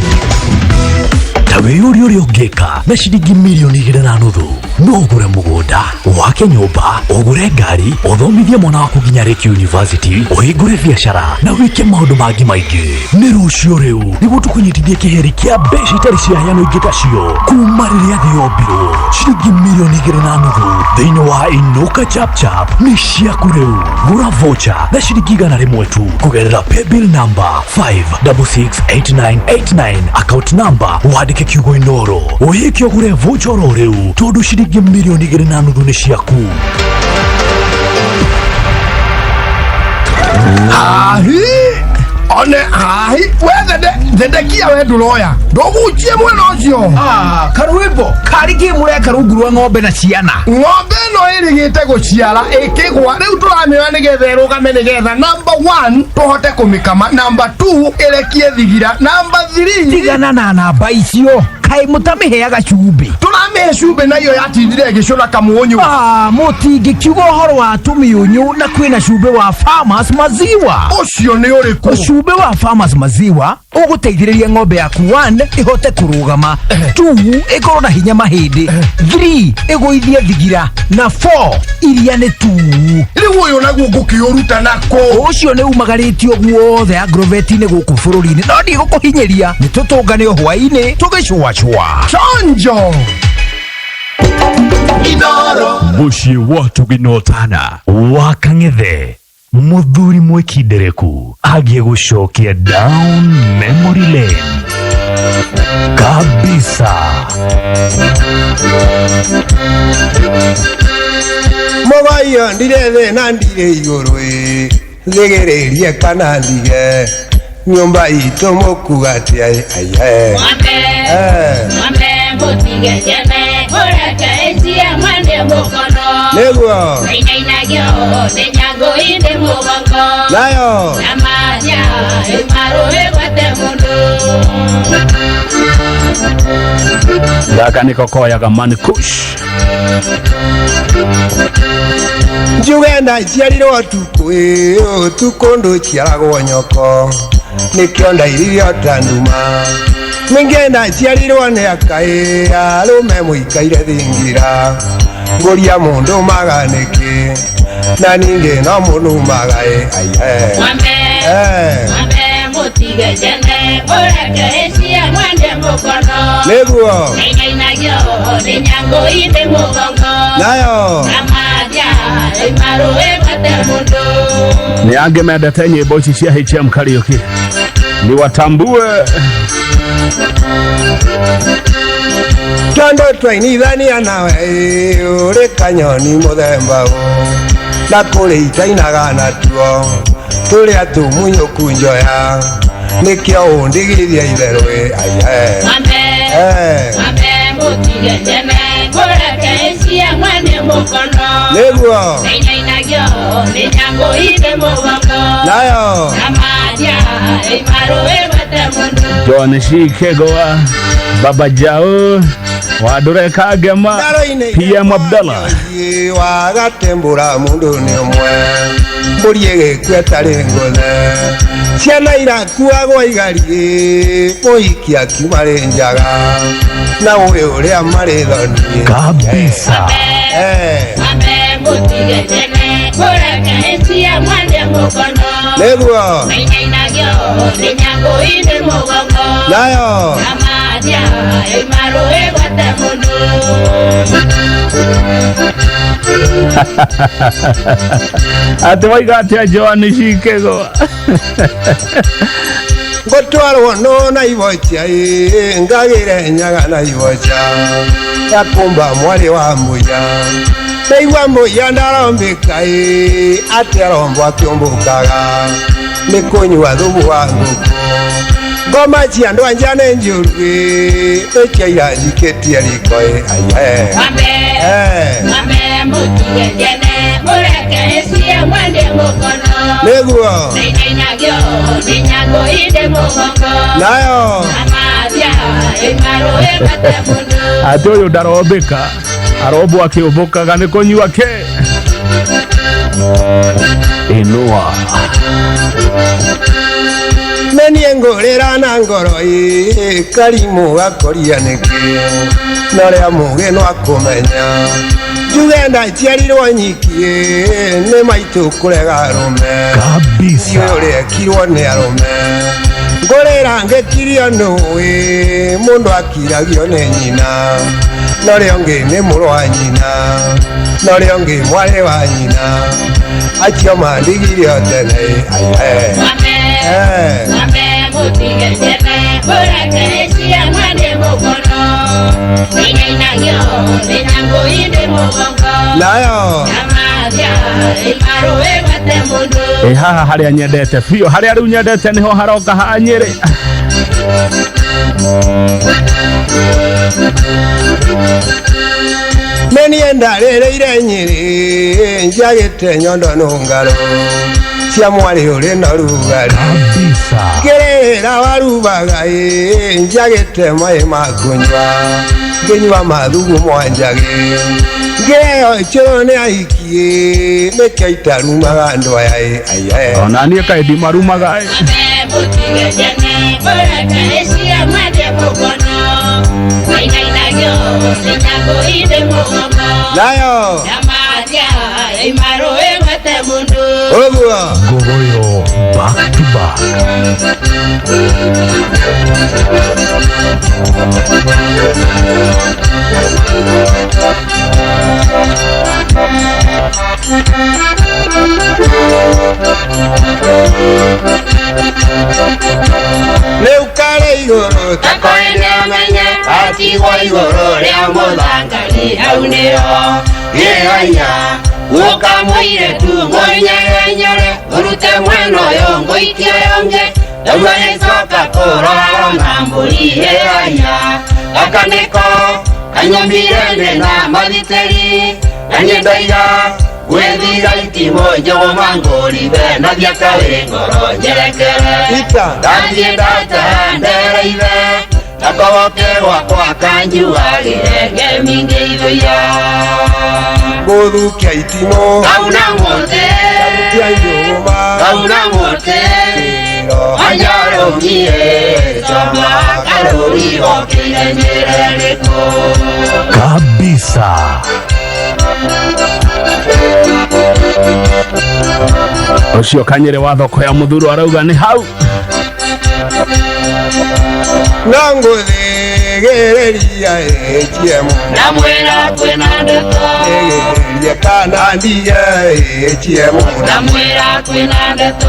Ta wĩyũrie ũrĩa ũngĩka na ciringi mirioni igĩrĩ na nuthu. No ũgũre mũgũnda, wake nyũmba, ũgũre ngari, ũthomithie mwana waku nginya arĩkie university, ũhingũre biacara na wĩke maũndũ mangĩ maingĩ. Nĩ rũciũ rĩu nĩguo tũkũnyitithie kĩheri kĩa mbeca itarĩ ciaheanwo ingĩ tacio kuma rĩrĩa thĩ yombirwo. Ciringi mirioni igĩrĩ na nuthu thĩinĩ wa Inuka Chapchap nĩ ciaku rĩu. Gũra voucher na ciringi 100 tu kũgerera paybill number 5668989, account number wandĩke kiugo Inoro, ũhĩke ũgũre voucher oro rĩu, tondũ ciringi mirioni igĩrĩ na nuthu nĩ ciaku. Hahi one hahi, we thende thendekia, we ndũroya ndũguchie mwena ũcio. Ah, karwĩmbo karĩ kĩ mũreka rungu rwa ng'ombe na ciana? Ng'ombe ĩno ĩrĩgĩte gũciara ĩkĩgwa, rĩu tũramĩoya nĩgetha ĩrũgame, nĩgetha number one tũhote kũmĩkama, number two ĩrekie thigira, number three. Tigana na namba icio, kaĩ mũtamĩheaga cumbĩ? Tũramĩhe cumbĩ na iyo yatindire ĩgĩcũna kamũnyũ. Ah, mũtingĩkiuga ũhoro wa tũmĩũnyũ na kwĩna cumbĩ wa Farmers Maziwa. Ũcio nĩ ũrĩkũ? Cumbĩ wa Farmers Maziwa ũgũteithĩrĩria ng'ombe yaku, 1 ĩhote kũrũgama, 2 ĩkorwo na hinya mahĩndĩ, 3 ĩgũithie thigira, na 4 iria nĩ tuu. Rĩu ũyũ naguo ngũkĩũruta nako? Ũcio nĩ umagarĩtio guothe agrovet-inĩ gũkũ bũrũri-inĩ, no ndigũkũhinyĩria, nĩ tũtũngane o hwaĩ-inĩ tũgĩcũacũa. Chonjo. Mũciĩ wa tũgĩnotana wa Kang'ethe, mũthuri mwĩkindereku agiĩ gũcokia down memory lane kabisa. Mũgaiyo ndirĩ thĩna, ndirĩ igũrũ ĩ thĩgĩrĩrie kana ndige nyũmba itũ mũkuga atĩa ĩ aiye. Eh. Mwambe mũtige tene mũreke ĩcie mwene mũkono. Nĩguo. Nainainagio nĩ nyangũ indi mũgongo. Nayo. Na mathia ĩmarũĩ gwate mũndũ. Gaka niko koyaga Man Kush. Njuge ndaciarirwo ũtukũ ĩ, ũtukũ ndũciaragwo nyoko, nĩkĩo ndairirio ta nduma. Ningĩ ndaciarirwo nĩ akaĩ arũme mũikaire thingira, ngũria mũndũ maga nĩkĩ, na ningĩ no mũnumaga ĩ aihe. Mwambe. Eh. Mwambe mũtige tene mũreke ĩcie mwene mũkono. Nĩguo. Nainainagio nĩ nyangũ indi mũgongo. Nayo. Na mathia ĩmarũĩ gwate mũndũ. Nĩ angĩ mendete nyĩmbo ici cia HM Kariuki, ni watambue. Tondũ twainithania nawe ĩ, ũrĩ kanyoni mũthemba ũ na kũrĩ itainaga natuo tũrĩa tũmunyũku njoya, nĩkĩo ũndigithia itherũ ĩ aihe. Mwambe. Eh. Mwambe mũtige tene mũreke ĩcie mwene mũkono. Nĩguo. Nainainagio nĩ nyangũ indi mũgongo. Nayo. Na mathia ĩmarũĩ gwate mũndũ. John Shikegoa, Baba Jao Wadureka Ngema, PM Abdallah. Wagatembũra mũndũ nĩ ũmwe, mbũri ĩgĩkua ĩtarĩ ngũthe, ciana irakuagwo igariĩ, mũhiki akiuma rĩ njaga na ũyũ ũrĩa marĩ thoni. Kabisa. Eh. Mwambe mũtige tene mũreke ĩcie mwene mũkono. Nĩguo. Nainainagio nĩ nyangũ indi mũgongo. Nayo. Na mathia ĩmarũĩ gwate mũndũ. Atĩ waiga atĩa, Joan Shikegoa? Ngũtwarwo no na ibocha ĩ, ngagĩre nyaga na ibocha yakumba mwarĩ wa mũya, ndaigua mũya ndarombĩka ĩ, atĩ arombo akĩũmbũkaga nĩ kũnyua thumu wa ngũkũ. Ngoma cia andũ anja nĩ njũru ĩ, nĩkĩo iranjikĩtie riko ĩ aihe. Mwambe. Eh. Mwambe mũtige tene mũreke ĩcie mwene mũkono. Nĩguo. Nainainagio nĩ nyangũ indi mũgongo. Nayo. Na mathia ĩmarũĩ gwate mũndũ. Atĩ ũyũ ndarombĩka arombwo akĩũmbũkaga nĩ kũnyua kĩ. Inua. Nenie ngũrĩra na ngoro ĩ karimũ gakoria nĩkĩ na ũrĩa mũgĩ no akũmenya njuge ndaciarirwo nyiki nĩ maitũ kũrega arũme Kabisa. Ndiũĩ ũrĩa ekirwo nĩ arũme ngũrĩra ngĩkirio nũĩ mũndũ akiragio nĩ nyina na ũrĩa ũngĩ nĩ mũrũ wa nyina na ũrĩa ũngĩ mwarĩ wa nyina acio mandigire o tene aihe. Eh. Nayo. Ĩ haha harĩa nyendete biũ harĩa rĩu nyendete nĩho haroka ha Nyĩrĩ. Nenie ndarĩrĩire Nyĩrĩ njagĩte nyondo nũngarũ cia mwarĩ ũrĩ na ũrugarĩ. Kabisa. Ngĩrĩra warubaga ĩ njagĩte maĩ ma kũnyua ngĩnyua mathugu mwanjagĩ ngĩrĩo icũrũ nĩ ahiki ĩ nĩkĩo itarumaga andũ aya ĩ aihe. Ona niĩ kaĩ ndimarumaga ĩ. Nayo. Ũguo. Ngogoyo back to back. Rĩu karĩ igũrũ Takoende amenye atigwo igũrũ rĩa mũthangari hau nĩho gĩgaiya gũka mũirĩtu mũnyerenyere ũrute mwena ũyũ ngũikie ũyũ ũngĩ nĩguo gĩcoka kũrorwo na mbũri ĩgaiya gaka nĩko kanyamire ndĩna mathitĩri na niĩ ndoiga gwĩthiga itimũ njũgũma ngũrithe na thiaka wĩ ngoro njerekere Ita. ndathiĩ ndataha ndereithe ndakogoke gwakwa kanjua gĩthenge mingĩ ithuia Gũthukia itimũ kauna mũtĩ Tia njũgũma kauna mũtĩ anjarũmie cama karũri gokĩire nyĩre rĩkũ. Kabisa. Ũcio Kanyĩrĩ wa thoko ya mũthuro arauga nĩ hau. No ngũthĩgĩrĩria ĩchiemu Ndamwĩra kwĩna ndeto Ĩgĩrĩrie kana ndige ĩchiemu ndamwĩra kwĩna ndeto.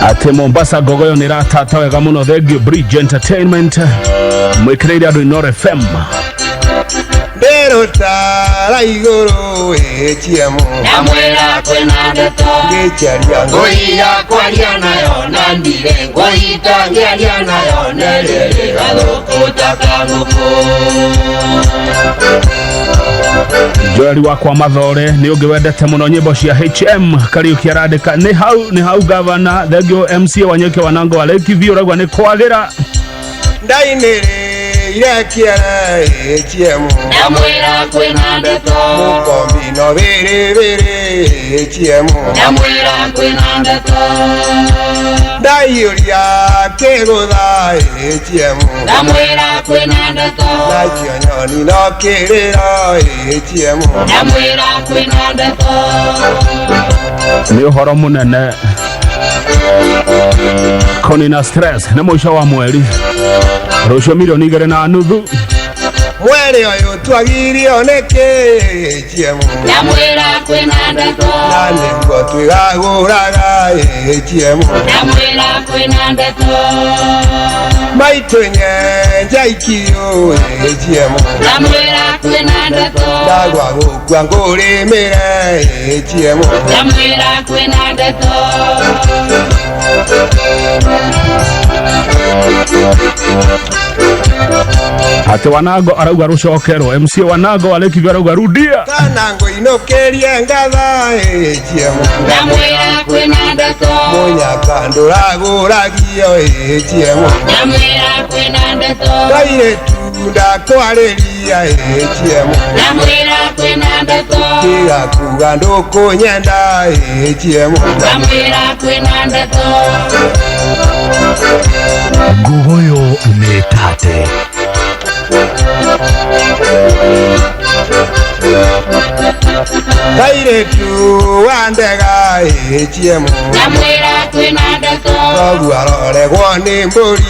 Atĩ Mombasa ngogoyo nĩ ĩratata wega mũno. Thank you Bridge Entertainment mwĩkĩrĩire andũ Inoro FM. Ndĩrũtara igũrũ ĩchiemu Ndamwĩra kwĩna ndeto Ngĩcaria ngũiya kwaria nayo na ndirĩ ngũita ngĩaria nayo nĩrĩrĩ gathũkũ ta kangũkũ. Joel wakwa Mathore nĩ ũngĩ wendete mũno nyĩmbo cia HM Kariuki arandĩka nĩ hau nĩ hau gavana. Thank you MC Wanyeki Wanango wa Lake View ũraigua nĩ kwagĩra. Ndainĩrĩire kĩere ĩchiemu Ndamwĩra kwĩna ndeto Mũkombino bĩrĩbĩrĩ ĩchiemu ndamwĩra kwĩna ndeto Ndaiyũria kĩgũtha ĩchiemu ndamwĩra kwĩna ndeto Nacio nyoni no kĩrĩro ĩchiemu ndamwĩra kwĩna ndeto. Nĩ ũhoro mũnene Koni na stress nĩ mũico wa mweri rũciũ 2.5 milioni. Mweri ũyũ twagirio nĩkĩ ĩchiemu Ndamwĩra kwĩna ndeto Na nĩguo twĩgagũraga ĩchiemu ndamwĩra kwĩna ndeto Maitũ nyenja ikiũ ĩchiemu ndamwĩra kwĩna ndeto Ndagwa gũkua ngũrĩmĩre ĩchiemu ndamwĩra kwĩna ndeto. Atĩ Wanango arauga rũcokerwo, MC Wanango wa Lakeview arauga rudia. Kana ngũinũkĩrie ngatha ĩchie. Ndamwĩra kwĩna ndeto. Mũnyaka ndũragũragio ĩchie. Ndamwĩra kwĩna ndeto. Kairĩtu ndakwarĩria ĩchie. Ndamwĩra kwĩna ndeto. Tiga kuga ndũkũnyenda ĩchie. Ndamwĩra kwĩna ndeto. Nguguyo nĩ tate. Kairĩtu wa ndega ĩchie. Ndamwĩra kwĩna ndeto. Thoguo aroregwo nĩ mbũri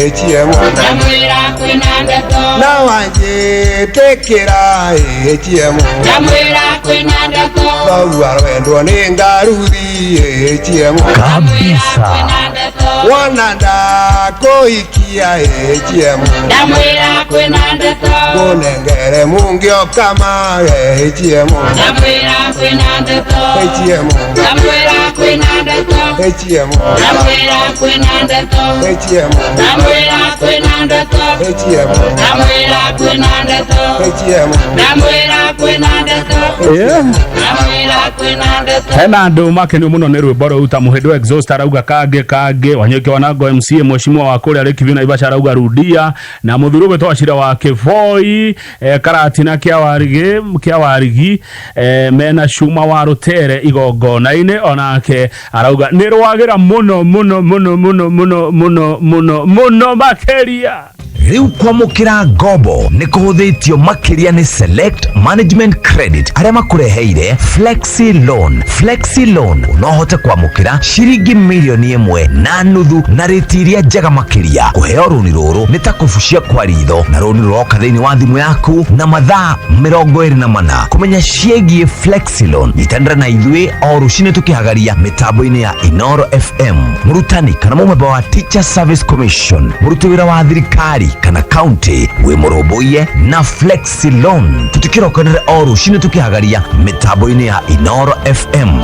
ĩchie. Ndamwĩra kwĩna ndeto. Na wanjĩtĩkĩra ĩchie. Ndamwĩra kwĩna ndeto. Thoguo arwendwo nĩ ngaruthi ĩchie. Kabisa. Wona ndakũhikia ĩchie. Ndamwĩra kwĩna ndeto. Ngũnengere mũngĩokama ĩchie. Ndamwĩra kwĩna ndeto. Ĩchie. Ndamwĩra kwĩna ndeto. Ĩchie. Ndamwĩra kwĩna ndeto. Ĩchie. Ndamwĩra kwĩna ndeto. Ĩchie. Ndamwĩra kwĩna ndeto. Ĩchie. Ndamwĩra kwĩna ndeto. Ndamwĩra kwĩna ndeto. Hena andũ makenio mũno nĩ rwĩmbo rũu ta mũhĩndũ exhaust arauga kangĩ kangĩ, Wanyoike Wanango MC mheshimiwa wa kũrĩa Lakeview Naivasha arauga rudia, na mũthuri ũgwĩtwo Wachira wa Kĩboi Karatina kĩa Warigi mena Cuma wa Rũtere igongona-inĩ, onake arauga nĩ rwagĩra mũno mũno mũno mũno mũno mũno mũno mũno makĩria. Rĩu kwamũkĩra ngombo nĩ kũhũthĩtio makĩria nĩ Select Management Credit arĩa makũreheire Flexi Loan. Flexi Loan no ũhote kwamũkĩra ciringi milioni 1.5 na rĩti iria njega makĩria. Kũheo rũni rũrũ nĩ ta kũbucia kwa ritho, na rũni rũroka thĩinĩ wa thimũ yaku na mathaa 24. Kũmenya ciĩgiĩ Flexi Loan, nyitanĩra na ithuĩ o rũcinĩ tũkĩhagaria mĩtambo-inĩ ya Inoro FM. Mũrutani kana mũmemba wa Teacher Service Commission, mũruti wĩra wa thirikari kana county wĩ mũrũmbũiye na Flexi Loan. Tũtikĩrokanĩre o rũcinĩ tũkĩhagaria mĩtambo-inĩ ya Inoro FM.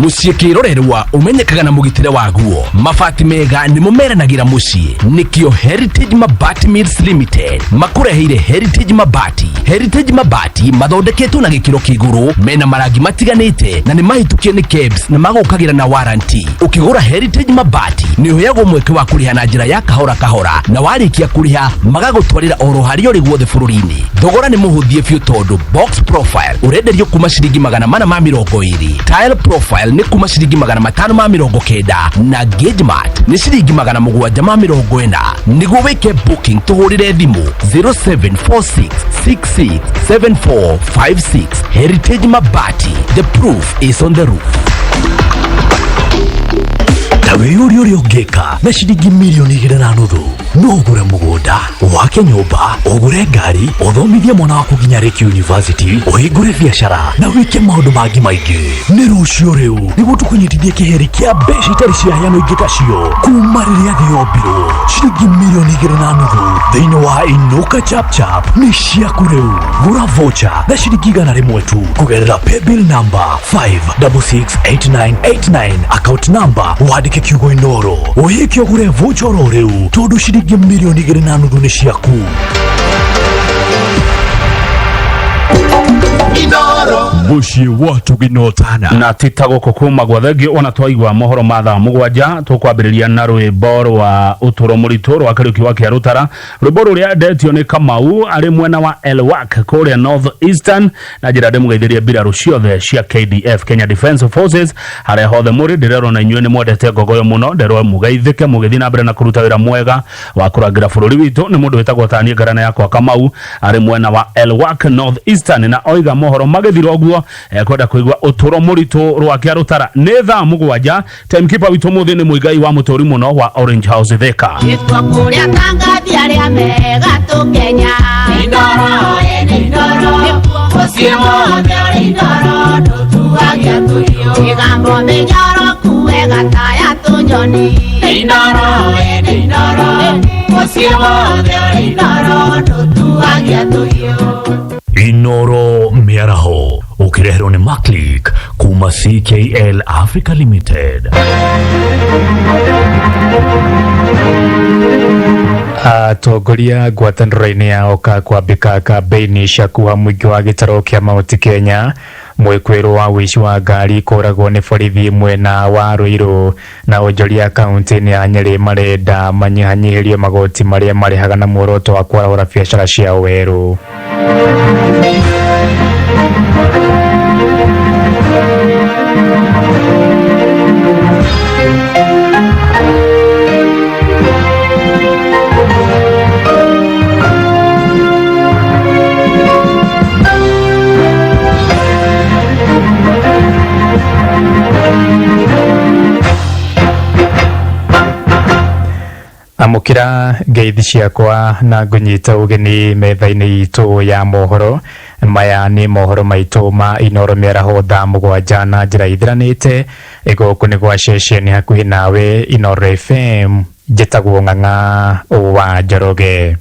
Mũciĩ kĩrorerwa ũmenyekaga na mũgitĩre waguo. Mabati mega nĩmo meranagĩra mũciĩ, nĩkĩo Heritage Mabati Mills Limited makũreheire Heritage Mabati. Heritage Mabati mathondeketwo na gĩkĩro kĩa igũrũ, mena marangi matiganĩte na nĩ mahĩtũkie nĩ KEBS na magũkagĩra na warranty. Ũkĩgũra Heritage Mabati nĩ ũheagwo mweke wa kũrĩha na njĩra ya kahora kahora, na warĩkia kũrĩha magagũtwarĩra oro harĩa ũrĩ guothe bũrũri-inĩ. Thogora nĩ mũhũthie biũ tondũ box profile ũrenderio kuma ciringi 420, tile profile nĩ kuma ciringi 590, na gauge mat nĩ ciringi 740. Nĩguo wĩke booking tũhũrĩre thimũ 0746667456. Heritage Mabati, the proof is on the roof. Ta wĩyũrie ũrĩa ũngĩka na ciringi milioni 2.5. No ũgũre mũgũnda, wake nyũmba, ũgũre ngari, ũthomithie mwana waku nginya Lake University, ũhingũre biacara na wĩke maũndũ mangĩ maingĩ. Nĩ rũciũ rĩu nĩguo tũkũnyitithie kĩheri kĩa mbeca itarĩ ciaheanwo ingĩ tacio kuma rĩrĩa thĩ yombirwo. Ciringi milioni 2.5 thĩinĩ wa Inuka Chapchap nĩ ciaku rĩu. Gũra voucher na ciringi 100 tu kũgerera paybill number 5668989, account number wandĩke kiugo Inoro, ũhĩke ũgũre voucher oro rĩu tondũ ciringi milioni 2.5 nĩ ciaku. Mũciĩ wa tũgĩnotana na tita gũkũ kuma gwa thengio ona twaigua mohoro ma thaa 7 tũkwambĩrĩria na rwĩmbo rwa ũtũro mũritũ rwa Kariũki wa Kĩarũtara, rwĩmbo rũrĩa ndetio nĩ Kamau arĩ mwena wa Elwak kũrĩa North Eastern, na njĩra ndĩmũgeithĩrie mbirarũ ciothe cia KDF Kenya Defence Forces harĩa hothe mũrĩ. Ndĩrerwo na inyuĩ nĩ mwendete ngogoyo mũno, nderwo mũgeithĩke mũgĩthiĩ na mbere na kũruta wĩra mwega wa kũrangĩra bũrũri witũ. Nĩ mũndũ wĩtagwo Tanie Ngarana yakwa Kamau arĩ mwena wa Elwak North Eastern, na oiga mohoro magĩthira ũguo kwenda kũigua ũtũro mũritũ rwa Kĩarũtara. Nĩ thaa 7. Timekeeper witũ mũthĩ nĩ Mũigai wa mũtũri mũno wa Orange House Thika. Nĩkuo kũrĩa tangathi arĩa mega tũkenya. Inoro ĩ Inoro, mũciĩ wothe ũrĩ Inoro, ndũtuagia tũhiũ. Mĩgambo mĩnyoroku wega ta ya tũnyoni. Inoro ĩ Inoro, mũciĩ wothe ũrĩ Inoro, ndũtuagia tũhiũ. Inoro Mĩaraho ũkĩreherwo nĩ Maclick kuma CKL Africa Limited. Atongoria ngwatanĩro-inĩ ya Oka kwambĩka kambĩini cia kuha mũingĩ wa gĩtarũ kĩa Mount Kenya. Mwĩkũĩrwo wa ũici wa ngari kũragwo nĩ borithi mwena wa Ruiru, na onjoria kaunti-inĩ ya Nyeri marenda manyihanyihĩrio magoti marĩa marĩhaga na muoroto wa kwarahũra biacara ciao werũ. Amũkĩra ngeithi ciakwa na ngũnyita ũgeni metha-inĩ itũ ya mohoro. Maya nĩ mohoro maitũ ma Inoro mĩaraho thaa 7 na njĩra ithiranĩte. Gũkũ nĩ gwa ceceni hakuhĩ nawe Inoro FM. Njĩtagwo Ng'ang'a wa Njoroge.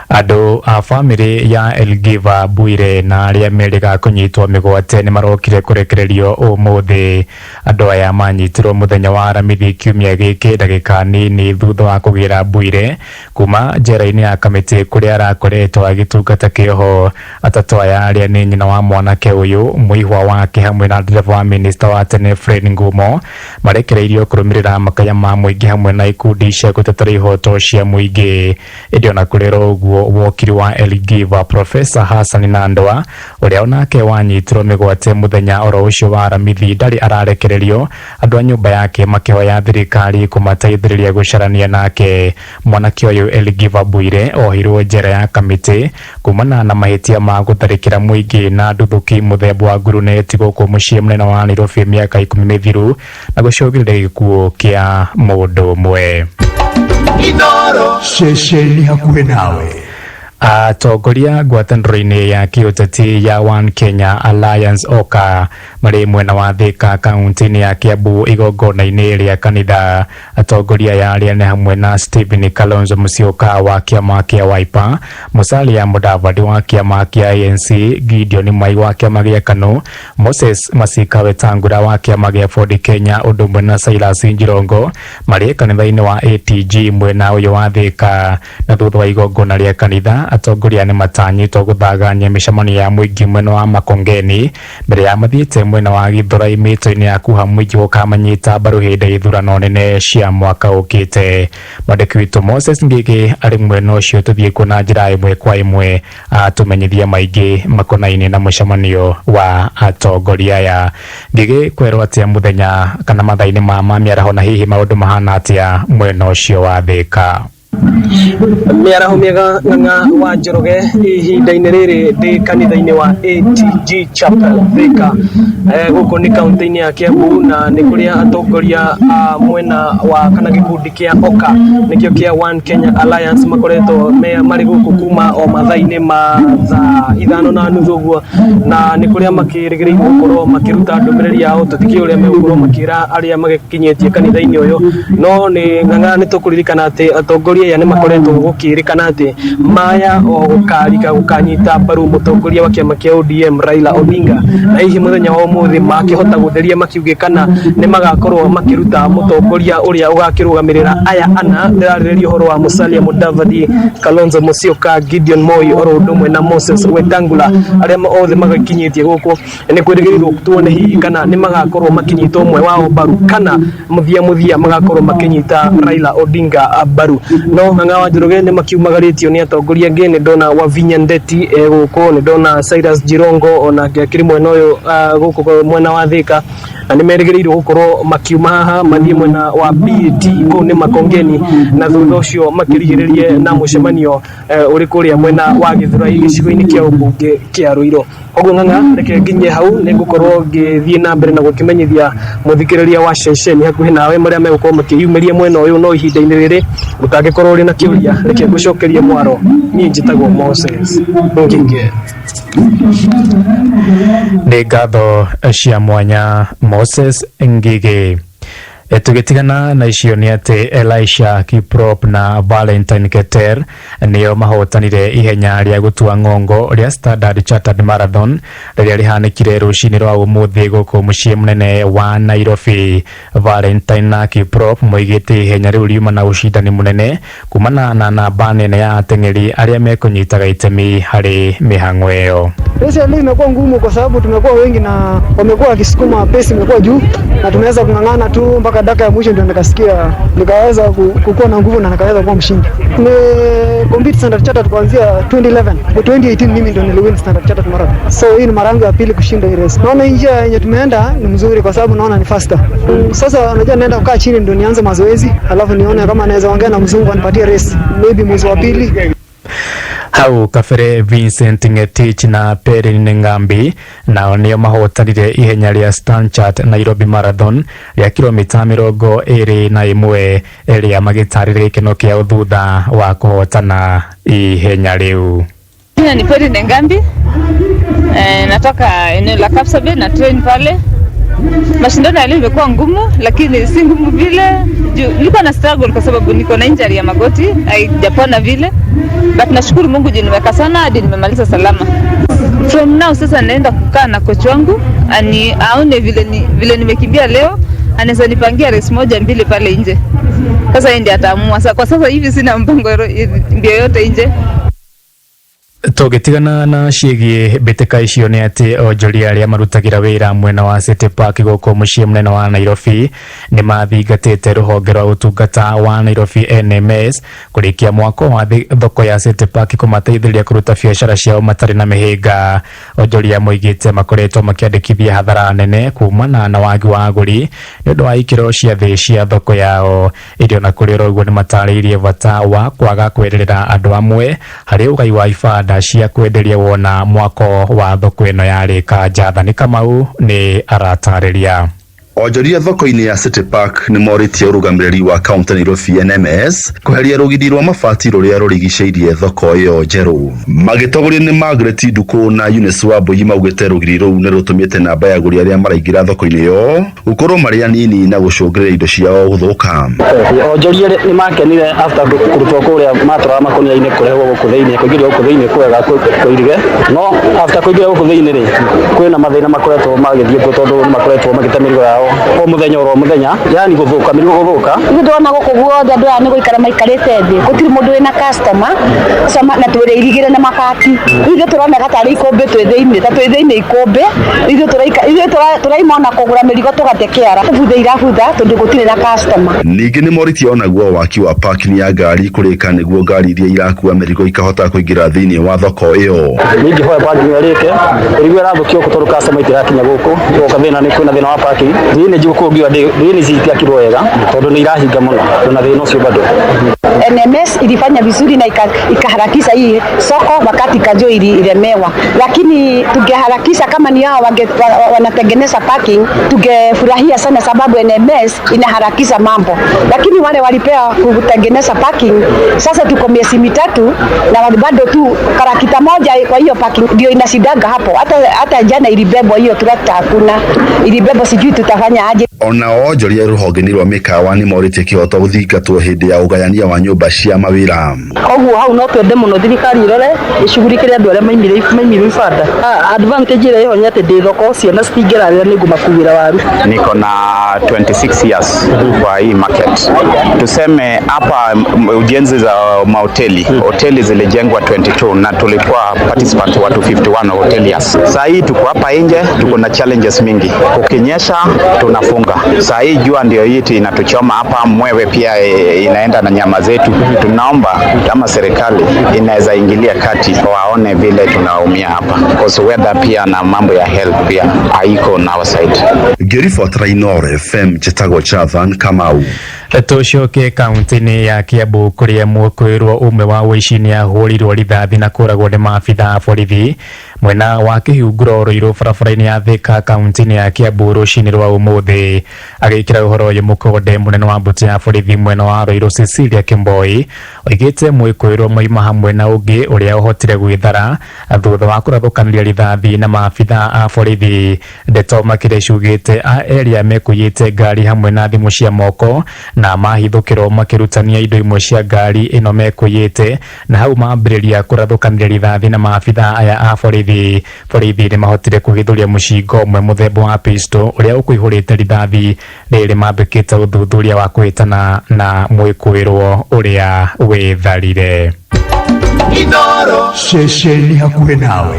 Andũ a bamĩrĩ ya Elgiva Bwire na arĩa merĩga kũnyitwo mĩgwate nĩ marokire kũrekererio ũmũthĩ. Andũ aya manyitirwo mũthenya wa Aramithi kiumia gĩkĩ ndagĩka nini thutha wa kũgĩra Bwire kuma njera-inĩ ya Kamĩtĩ kũrĩa arakoretwo agĩtungata kĩoho. Atatũ aya arĩa nĩ nyina wa mwanake ũyũ, mũihwa wake hamwe na ndereba wa minista wa tene Fred Ngumo marekereirio kũrũmĩrĩra makaya ma mũingĩ hamwe na ikundi cia gũtetera ihoto cia mũingĩ. Ĩndĩ ona kũrĩ ũguo, wokiri wa Elgiva Professor Hassan Nandwa ũrĩa onake wanyitirwo mĩgwate mũthenya oro ũcio wa Aramithi ndarĩ ararekererio, andũ a nyũmba yake makĩhoya thirikari kũmateithĩrĩria gũcarania nake. Mwanake ũyũ Elgiva Bwire ohirwo njera ya Kamĩtĩ kumana na mahĩtia ma gũtharĩkĩra mũingĩ na nduthũki mũthemba wa nguruneti gũkũ mũciĩ mũnene wa Nairobi mĩaka 10 mĩthiru na gũcũngĩrĩria gĩkuũ kĩa mũndũ ũmwe. Ceceni hakuhĩ nawe. Atongoria ngwatanĩro-inĩ ya kĩũteti ya One Kenya Alliance Oka marĩ mwena wa Thika kaunti-inĩ ya Kiambu igongona-inĩ rĩa kanitha. Atongoria aya arĩa nĩ hamwe na Stephen Kalonzo Musyoka wa kĩama kĩa Wiper, Musalia Mudavadi wa kĩama kĩa ANC, Gideon Moi wa kĩama gĩa KANU, Moses Masika Wetangula wa kĩama gĩa Ford Kenya ũndũ ũmwe na Silas Njirongo marĩ kanitha-inĩ wa ATG mwena ũyũ wa Thika. Na thutha wa igongona rĩa kanitha, atongoria nĩ matanyĩtwo gũthagania mĩcemanio ya mũingĩ mwena wa Makongeni mbere ya mathiĩte mwena wa Githurai mĩtũ-inĩ ya kuha mũingĩ gũkamanyita mbaru hĩndĩ ya ithurano nene cia mwaka ũkĩte. Mwandĩki witũ Moses Ngigi arĩ mwena ũcio, tũthiĩ kuo na njĩra ĩmwe kwa ĩmwe atũmenyithia maingĩ makonaine na mũcemanio wa atongoria aya. Ngigi, kwerwo atĩa mũthenya kana mathaa-inĩ ma mĩaraho, na hihi maũndũ mahana atĩa mwena ũcio wa Thika? Mĩaraho mĩega Ng'ang'a wa Njoroge. Ihinda-inĩ rĩrĩ ndĩ kanitha-inĩ wa ATG Chapel Thika, gũkũ nĩ kaunti-inĩ ya Kiambu, na nĩ kũrĩa atongoria a mwena wa kana gĩkundi kĩa Oka nĩkĩo kĩa One Kenya Alliance makoretwo marĩ gũkũ kuma o mathaa-inĩ ma thaa 5:30 ũguo, na nĩ kũrĩa makĩrĩgĩrĩirwo gũkorwo makĩruta ndũmĩrĩri yao. Tũtikĩũĩ ũrĩa megũkorwo makĩra arĩa magĩkinyĩtie kanitha-inĩ ũyũ, no nĩ Ng'ang'a nĩ tũkũririkana atĩ atongoria aya nĩ makoretwo gũkĩrĩkana atĩ maya o gũkarika gũkanyita mbaru mũtongoria wa kĩama kĩa ODM Raila Odinga, na hihi mũthenya wa ũmũthĩ makĩhota gũtheria makiuge kana nĩ magakorwo makĩruta mũtongoria ũrĩa ũgakĩrũgamĩrĩra aya ana. Ndĩrarĩrĩria ũhoro wa Musalia Mudavadi, Kalonzo Musyoka, Gideon Moi oro ũndũ ũmwe na Moses Wetangula, arĩa othe magĩkinyĩtie gũkũ. Nĩ kwĩrĩgĩrĩrwo tuone hihi kana nĩ magakorwo makĩnyita ũmwe wao mbaru kana mũthia mũthia magakorwo makĩnyita Raila Odinga mbaru. No Ng'ang'a wa Njoroge, nĩ makiumagarĩtio nĩ atongoria angĩ. Nĩ ndona Wavinya Ndeti gũkũ, nĩ ndona Cyrus Jirongo onake akĩrĩ mwena ũyũ gũkũ mwena wa Thika, na nĩ merĩgĩrĩirwo gũkorwo makiuma haha mathiĩ mwena wa BAT kũu nĩ Makongeni, na thutha ũcio makĩrigĩrĩrie na mũcemanio ũrĩ kũrĩa mwena wa Gĩthũrai gĩcigo-inĩ kĩa ũmbunge kĩa Ruiru. Koguo Ng'ang'a, reke nginyie hau, nĩ ngũkorwo ngĩthiĩ na mbere na gũkĩmenyithia mũthikĩrĩria wa ceceni hakuhĩ nawe marĩa megũkorwo makĩyumĩria mwena ũyũ. No ihinda-inĩ rĩrĩ ũtangĩkorwo ũrĩ na kĩũria, reke ngũcokerie mwaro. Niĩ njĩtagwo Moses Ngige. Nĩ ngatho cia mwanya Moses Ngige. Tũgĩtigana na icio nĩ atĩ Elisha Kiprop na Valentine Keter nĩo mahotanire ihenya rĩa gũtua ng'ongo rĩa Standard Chartered Marathon rĩrĩa rĩhanĩkire rũcinĩ rwa ũmũthĩ gũkũ mũciĩ mũnene wa Nairobi. Valentine na Kiprop moigĩte ihenya rĩu riuma na ũcindani mũnene kumana na namba nene ya ateng'eri arĩa mekũnyitaga itemi harĩ mĩhang'o ĩyo. Race ya leo imekuwa ngumu kwa sababu tumekuwa wengi na wamekuwa wakisukuma, pace imekuwa juu na tumeweza kung'ang'ana tu mpaka dakika ya mwisho, ndio nikasikia nikaweza kukuwa na nguvu na nikaweza kuwa mshindi. Nime compete Standard Chartered kuanzia 2011. Kwa 2018 mimi ndio niliwin Standard Chartered Marathon. So hii ni mara yangu ya pili kushinda hii race. Naona hii njia yenye tumeenda ni mzuri kwa sababu naona ni faster. Sasa unajua naenda kukaa chini ndio nianze mazoezi, alafu nione kama naweza ongea na mzungu anipatie race maybe mwezi wa pili. Hau kabere Vincent Ngetich na Perrin Ngambi nao nĩo mahotanire ihenya rĩa Stanchart Nairobi Marathon rĩa kilomita 21 rĩa magĩtarĩria gĩkeno kĩao thutha wa kũhotana ihenya rĩu. Jina ni Perrin Ngambi. Natoka eneo la Kapsabet na train pale. Mashindano ya leo imekuwa ngumu, lakini si ngumu vile. Juu nilikuwa na struggle kwa sababu niko na injury ya magoti, haijapona vile. But nashukuru Mungu juu nimeweka sana hadi nimemaliza salama. From now sasa naenda kukaa na coach wangu ani aone vile nimekimbia leo, anaweza nipangia race moja mbili pale nje. Sasa yeye ndiye ataamua. Sasa kwa sasa hivi sina mpango mbio yote nje. Tũgĩtigana na ciĩgiĩ mbĩtĩka icio nĩ atĩ onjoria arĩa marutagĩra wĩra mwena wa City Park gũkũ mũciĩ mũnene wa Nairobi nĩ mathingatĩte rũhonge rwa ũtungata wa Nairobi NMS kũrĩkia mwako wa thoko ya City Park kũmateithĩrĩria kũruta biacara ciao matarĩ na mĩhĩnga. Onjoria moigĩte makoretwo makĩandĩkithia hathara nene kumana na wagi wa agũri nĩ ũndũ wa ikĩro cia thĩ cia thoko yao. Ĩndĩ ona kũrĩ oro ũguo nĩ matarĩirie bata wa kwaga kwenderera andũ amwe harĩ ũgai wa ibanda cia kwenderia wona mwako wa thoko ĩno yarĩka. Jathani Kamau nĩ aratarĩria. Onjoria thoko-inĩ ya City Park nĩ morĩtie ũrũgamĩrĩri wa kaunti Nairobi NMS kweheria rũgiri rwa mabati rũrĩa rũrigicĩirie thoko ĩyo njerũ. Magĩtongorio nĩ Margaret Ndukũ na Eunice Wambui maugĩte rũgiri rũu nĩ rũtũmĩte namba ya agũri arĩa maraingĩra thoko-inĩ ĩyo gũkorwo marĩ anini na gũcũngĩrĩria indo ciao gũthũka. Onjoria nĩ makenire after kũrutwo kũrĩa matwaraga makũnia-inĩ kũrehwo gũkũ thĩinĩ, kũingĩrio gũkũ thĩinĩ kwega kũirige, no after kũingĩrio gũkũ thĩinĩ rĩ, kwĩna mathĩna makoretwo magĩthiĩ kuo tondũ nĩ makoretwo magĩte mĩrigo yao o mũthenya oro mũthenya, yani gũthũka, mĩrigo gũthũka. Ithuĩ ndĩrona gũkũ guothe andũ aya nĩ gũikara maikarĩte thĩ, gũtirĩ mũndũ wĩna customer na twĩrĩ irigĩre na mabati. Rĩu ithuĩ tũroneka tarĩ ikũmbĩ twĩ thĩinĩ, ta twĩ thĩinĩ ikũmbĩ, ithuĩ tũraima ona kũgũra mĩrigo tũgate kĩara, tũbuthe irabutha tondũ gũtirĩ na customer. Ningĩ nĩ morĩtie onaguo waki wa parking ya ngari kũrĩka nĩguo ngari iria irakua mĩrigo ikahota kũingĩra thĩinĩ wa thoko ĩyo. Ningĩhoya parking ĩrĩke, mĩrigo ĩrathũkio gũkũ tondũ customer itirakinya gũkũ, gũka thĩna nĩ kwĩna thĩna wa parking. Drainage gũkũ ngiuga drainage itiakirwo wega tondũ nĩ irahinga mũno, twĩna thĩna ũcio bado. NMS ilifanya vizuri na ikaharakisha hii soko wakati Kanjo ililemewa, lakini tungeharakisha kama ni hao wanatengeneza parking tungefurahia sana, sababu NMS inaharakisha mambo, lakini wale walipewa kutengeneza parking sasa tuko miezi 3 na bado tu karakita moja kwa hiyo parking ndio inashidaga hapo. Hata jana ilibebwa hiyo tractor, hakuna ilibebwa, sijui tutafanya aje. Ona onjoria rũhonge-inĩ rwa mĩkawa nĩ morĩtie kĩhoto gũthingatwo hĩndĩ ya ũgayania wa nyũmba cia mawĩra. Koguo hau no twende mũno thirikari ĩrore ĩcugurikĩre andũ arĩa maimirwo ibanda. Advantage ĩrĩa ĩho nĩ atĩ ndĩ thoko ciana citingĩrarĩra nĩ ngũmakuĩra waru. Niko na 26 years kwa hii market. Tuseme hapa ujenzi za mahoteli, hoteli zilijengwa 22 na tulikuwa participant watu 51 hoteliers. Saa hii tuko hapa nje, tuko na challenges mingi. Kukinyesha tunafunga. Saa hii jua ndio hii inatuchoma hapa, mwewe pia inaenda na nyama zetu. Tunaomba kama serikali inaweza ingilia kati waone vile tunaumia hapa. Because weather pia na mambo ya health pia haiko na our side. Ngĩribotera Inooro FM njĩtagwo Chathan Kamau. Tũcoke kaunti-inĩ ya Kiambu kũrĩa mũkwĩrwo ũmwe wa ũici nĩ ahũrirwo rithathi na kũragwo nĩ maabitha a borithi mwena wa Kĩhunguro Ruiru barabara-inĩ ya Thika kaunti-inĩ ya Kiambu rũcinĩ rwa ũmũthĩ. Agĩkĩra ũhoro ũyũ mũkonde mũnene wa mbũtũ ya borithi mwena wa Ruiru Cecilia Kĩmboi oigĩte mwĩkũĩrwo moima hamwe na ũngĩ ũrĩa ũhotire gwĩthara thutha wa kũrathũkanĩria rithathi na maabitha a borithi. Ndeto makĩria ciugĩte a erĩ mekũiyĩte ngari hamwe na thimũ cia moko na mahithũkĩrwo makĩrutania indo imwe cia ngari ĩno mekũiyĩte na hau mambĩrĩria kũrathũkanĩria rithathi na maabitha aya a borithi. Borithi nĩ mahotire kũhithũria mũcinga ũmwe mũthemba wa pistol ũrĩa ũkũihũrĩte rithathi rĩrĩ mambĩkĩte ũthuthuria wa kũhĩtana na mwĩkũĩrwo ũrĩa wĩtharire. Ceceni hakuhĩ nawe.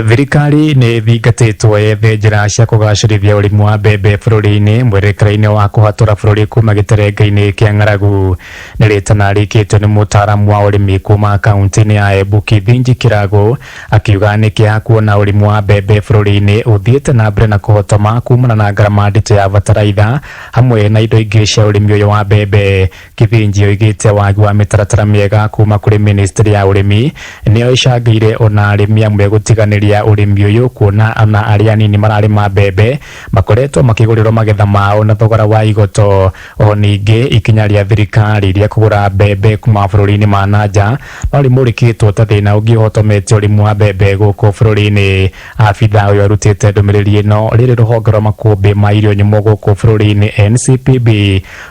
Thirikari nĩ ĩthingatĩtwo yethe njĩra cia kũgacĩrithia ũrĩmi wa mbembe bũrũri-inĩ mwerekera-inĩ wa kũhatũra bũrũri kuma gĩterenga-inĩ kĩa ng'aragu. Nĩ rĩtana rĩkĩtio nĩ mũtaaramu wa ũrĩmi kuma kaunti-inĩ ya Embu Kithinji Kĩrago akiuga nĩ kĩeha kuona ũrĩmi wa mbembe bũrũri-inĩ ũthiĩte na mbere na kũhotoma kumana na ngarama nditũ ya bataraitha hamwe na indo ingĩ cia ũrĩmi ũyũ wa mbembe. Kithinji oigĩte wagi wa mĩtaratara mĩega kuma kũrĩ ministry ya ũrĩmi nĩyo ĩcangĩire ona arĩmi amwe gũtiganĩria ũrĩmi ũyũ kuona ona arĩa anini mararĩma mbembe makoretwo makĩgũrĩrwo magetha mao na thogora wa igoto. Oho ningĩ ikinya rĩa thirikari rĩa kũgũra mbembe kuma bũrũri-inĩ ma na nja no rĩmũrĩkĩtwo ta thĩna ũngĩ ũhotomete ũrĩmi wa mbembe gũkũ bũrũri-inĩ. Abitha ũyũ arutĩte ndũmĩrĩri ĩno rĩrĩ rũhonge rwa makũmbĩ ma irio nyũmũ gũkũ bũrũri-inĩ NCPB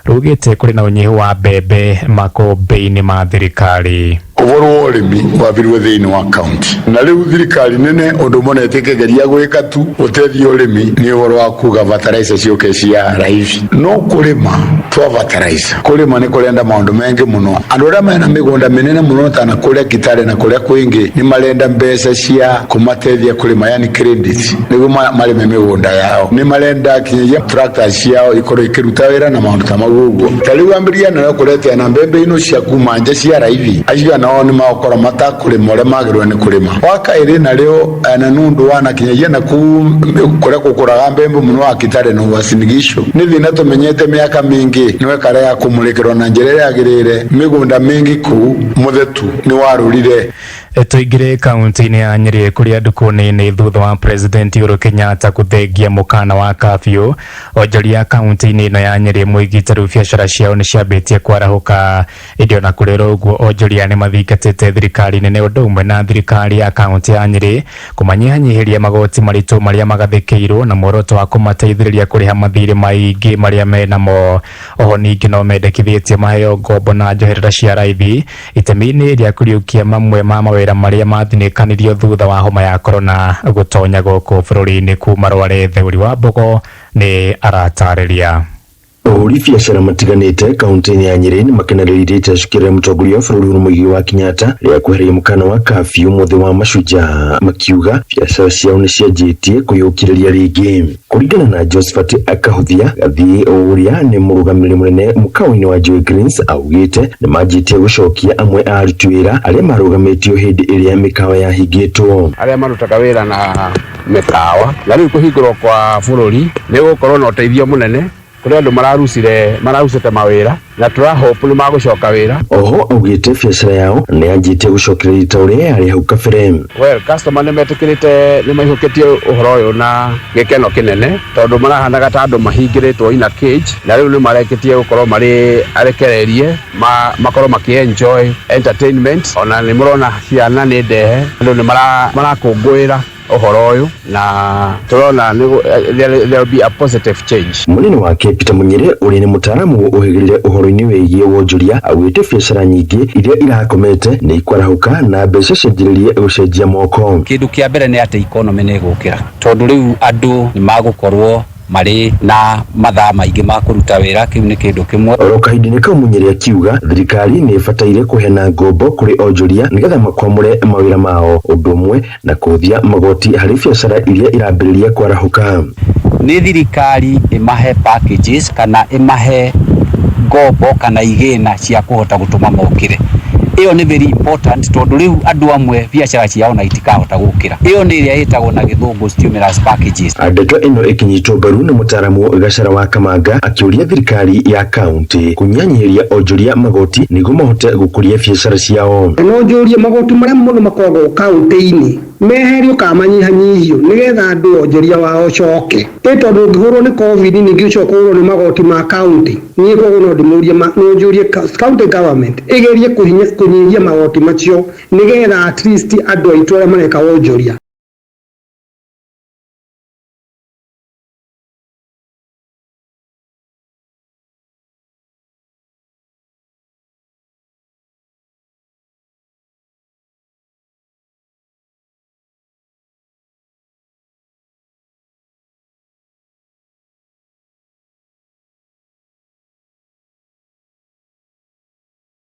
rugĩte kũrĩ na ũnyihu wa mbembe makũmbĩ-inĩ ma thirikari. Ũhoro wa ũrĩmi wambirwo thĩinĩ wa kaunti na rĩu thirikari nene ũndũ monete ĩkĩgeria gwĩka tu ũteithia ũrĩmi nĩ ũhoro wa kuga bataraica ciũke cia raithi no kũrĩma twa bataraica kũrĩma nĩ kũrenda maũndũ maingĩ mũno. Andũ arĩa mena mĩgũnda mĩnene mũno ta na kũrĩa Kitale na kũrĩa kwĩngĩ nĩ marenda mbeca cia kũmateithia kũrĩma, yani credit, nĩguo marĩme mĩgũnda yao. Nĩ marenda kinyagia tractor ciao ikorwo ikĩruta wĩra na maũndũ ta mau ũguo. Ta rĩu ambĩrĩria nayo kũretea na mbembe ino cia kuma nja cia raithi, acio nao nĩ magũkorwo matakũrĩma ũrĩa magĩrĩirwo nĩ kũrĩma. Wa kaĩrĩ narĩo na nĩ ũndũ wa na kinyagia na kũu kũrĩa gũkũraga mbembe mũno wa Kitale na Uasin Gishu nĩ thĩna tũmenyete mĩaka mĩingĩ nĩ wekarega kũmũrĩkĩrwo na njĩra ĩrĩa yagĩrĩire. Mĩgũnda mĩingĩ kũu mũthetu nĩ warũrire. Tũingĩre kaunti-inĩ ya Nyĩrĩ kũrĩa ndukũ nini thutha wa President Uhuru Kenyatta kũthengia mũkana wa curfew. Onjoria kaunti-inĩ ĩno ya Nyĩrĩ moigĩte rĩu biacara ciao nĩ ciambĩtie kwarahũka. Ĩndĩ ona kũrĩ ũguo onjoria nĩ mathingatĩte thirikari nene ũndũ ũmwe na thirikari ya kaunti ya Nyĩrĩ kũmanyihanyihĩria magoti maritũ marĩa magathĩkĩirwo na muoroto wa kũmateithĩrĩria kũrĩha mathirĩ maingĩ marĩa menamo. Oho ningĩ no mendekithĩtie maheo ngombo na njoherera cia raithi itemi-inĩ rĩa kũriũkia mamwe ma mawĩra marĩa mathinĩkanirio thutha wa homa ya korona gũtonya gũkũ bũrũri-inĩ. Kuma Rware Theuri wa Mbogo nĩ aratarĩria. Ahũri biacara matiganĩte kaunti-inĩ ya Nyĩrĩ nĩ makenereire icecũkĩra rĩa mũtongoria wa bũrũri Uhuru Muigai wa Kenyatta rĩa kweheria mũkana wa curfew mũthĩ wa mashujaa, makiuga biacara ciao nĩ cianjĩtie kwĩyũkĩrĩria rĩngĩ. Kũringana na Josephat Kahuthia Gathii ũrĩa nĩ mũrũgamĩrĩri mũnene mũkawa-inĩ wa Joy Greens, augĩte nĩ manjĩtie gũcokia amwe a aruti wĩra arĩa marũgamĩtio hĩndĩ ĩrĩa mĩkawa yahingĩtwo. Arĩa marutaga wĩra na mĩkawa na rĩu kũhingũrwo kwa bũrũri nĩ gũkorwo na ũteithio mũnene kũrĩ andũ mararucĩte mawĩra na tũra hope nĩ magũcoka wĩra. Oho augĩte biacara yao nĩ yanjĩtie gũcokereria ta ũrĩa yarĩ hau kabere. Well, customer nĩ metĩkĩrĩte, nĩ maihũkĩtie ũhoro ũyũ na gĩkeno kĩnene tondũ marahanaga ta andũ mahingĩrĩtwo in a cage na rĩu nĩ marekĩtie gũkorwo marĩ arekererie makorwo makĩ enjoy entertainment. Ona nĩ mũrona ciana nĩ ndehe, andũ nĩ marakũngũĩra ũhoro ũyũ na tũrona there will be a positive change. Mũnene wake Peter Munyere ũrĩa nĩ mũtaaramu ũhĩgĩrĩire ũhoro-inĩ wĩgiĩ wonjoria augĩte biacara nyingĩ iria irakomete nĩ ikwarahũka na mbeca cianjĩrĩrie gũcenjia moko. Kĩndũ kĩa mbere nĩ atĩ economy nĩ ĩgũkĩra tondũ rĩu andũ nĩ magũkorwo marĩ na mathaa maingĩ ma kũruta wĩra, kĩu nĩ kĩndũ kĩmwe. Oro kahinda-inĩ kau Munyere akiuga thirikari nĩ ĩbataire kũheana ngombo kũrĩ onjoria nĩgetha makwamũre mawĩra mao, ũndũ ũmwe na kũhũthia magoti harĩ biacara iria irambĩrĩria kwarahũka. Nĩ thirikari ĩmahe packages kana ĩmahe ngombo kana igĩna cia kũhota gũtũma mokĩre. Ĩyo nĩ very important tondũ rĩu andũ amwe biacara ciao na itikahota gũkĩra. Ĩyo nĩ ĩrĩa ĩtagwo na gĩthũngũ stimulus packages. Ndeto ĩno ĩkĩnyitwo mbaru nĩ mũtaaramu Gacera wa Kamanga akĩũria thirikari ya kaunti kũnyihanyihĩria onjoria magoti nĩguo mahote gũkũria biacara ciao. No njũrie magoti marĩa mũno makoragwo kaunti-inĩ meherio kana manyihanyihio nĩgetha andũ onjoria wao ũcoke ĩ tondũ ũngĩhũrwo nĩ COVID ningĩ ũcoke ũhũrwo nĩ magoti ma kaunti. Niĩ koguo no ndĩmũrie, no njũrie county government ĩgerie kũnyihia magoti macio nĩgetha at least andũ aitũ arĩa mareka wonjoria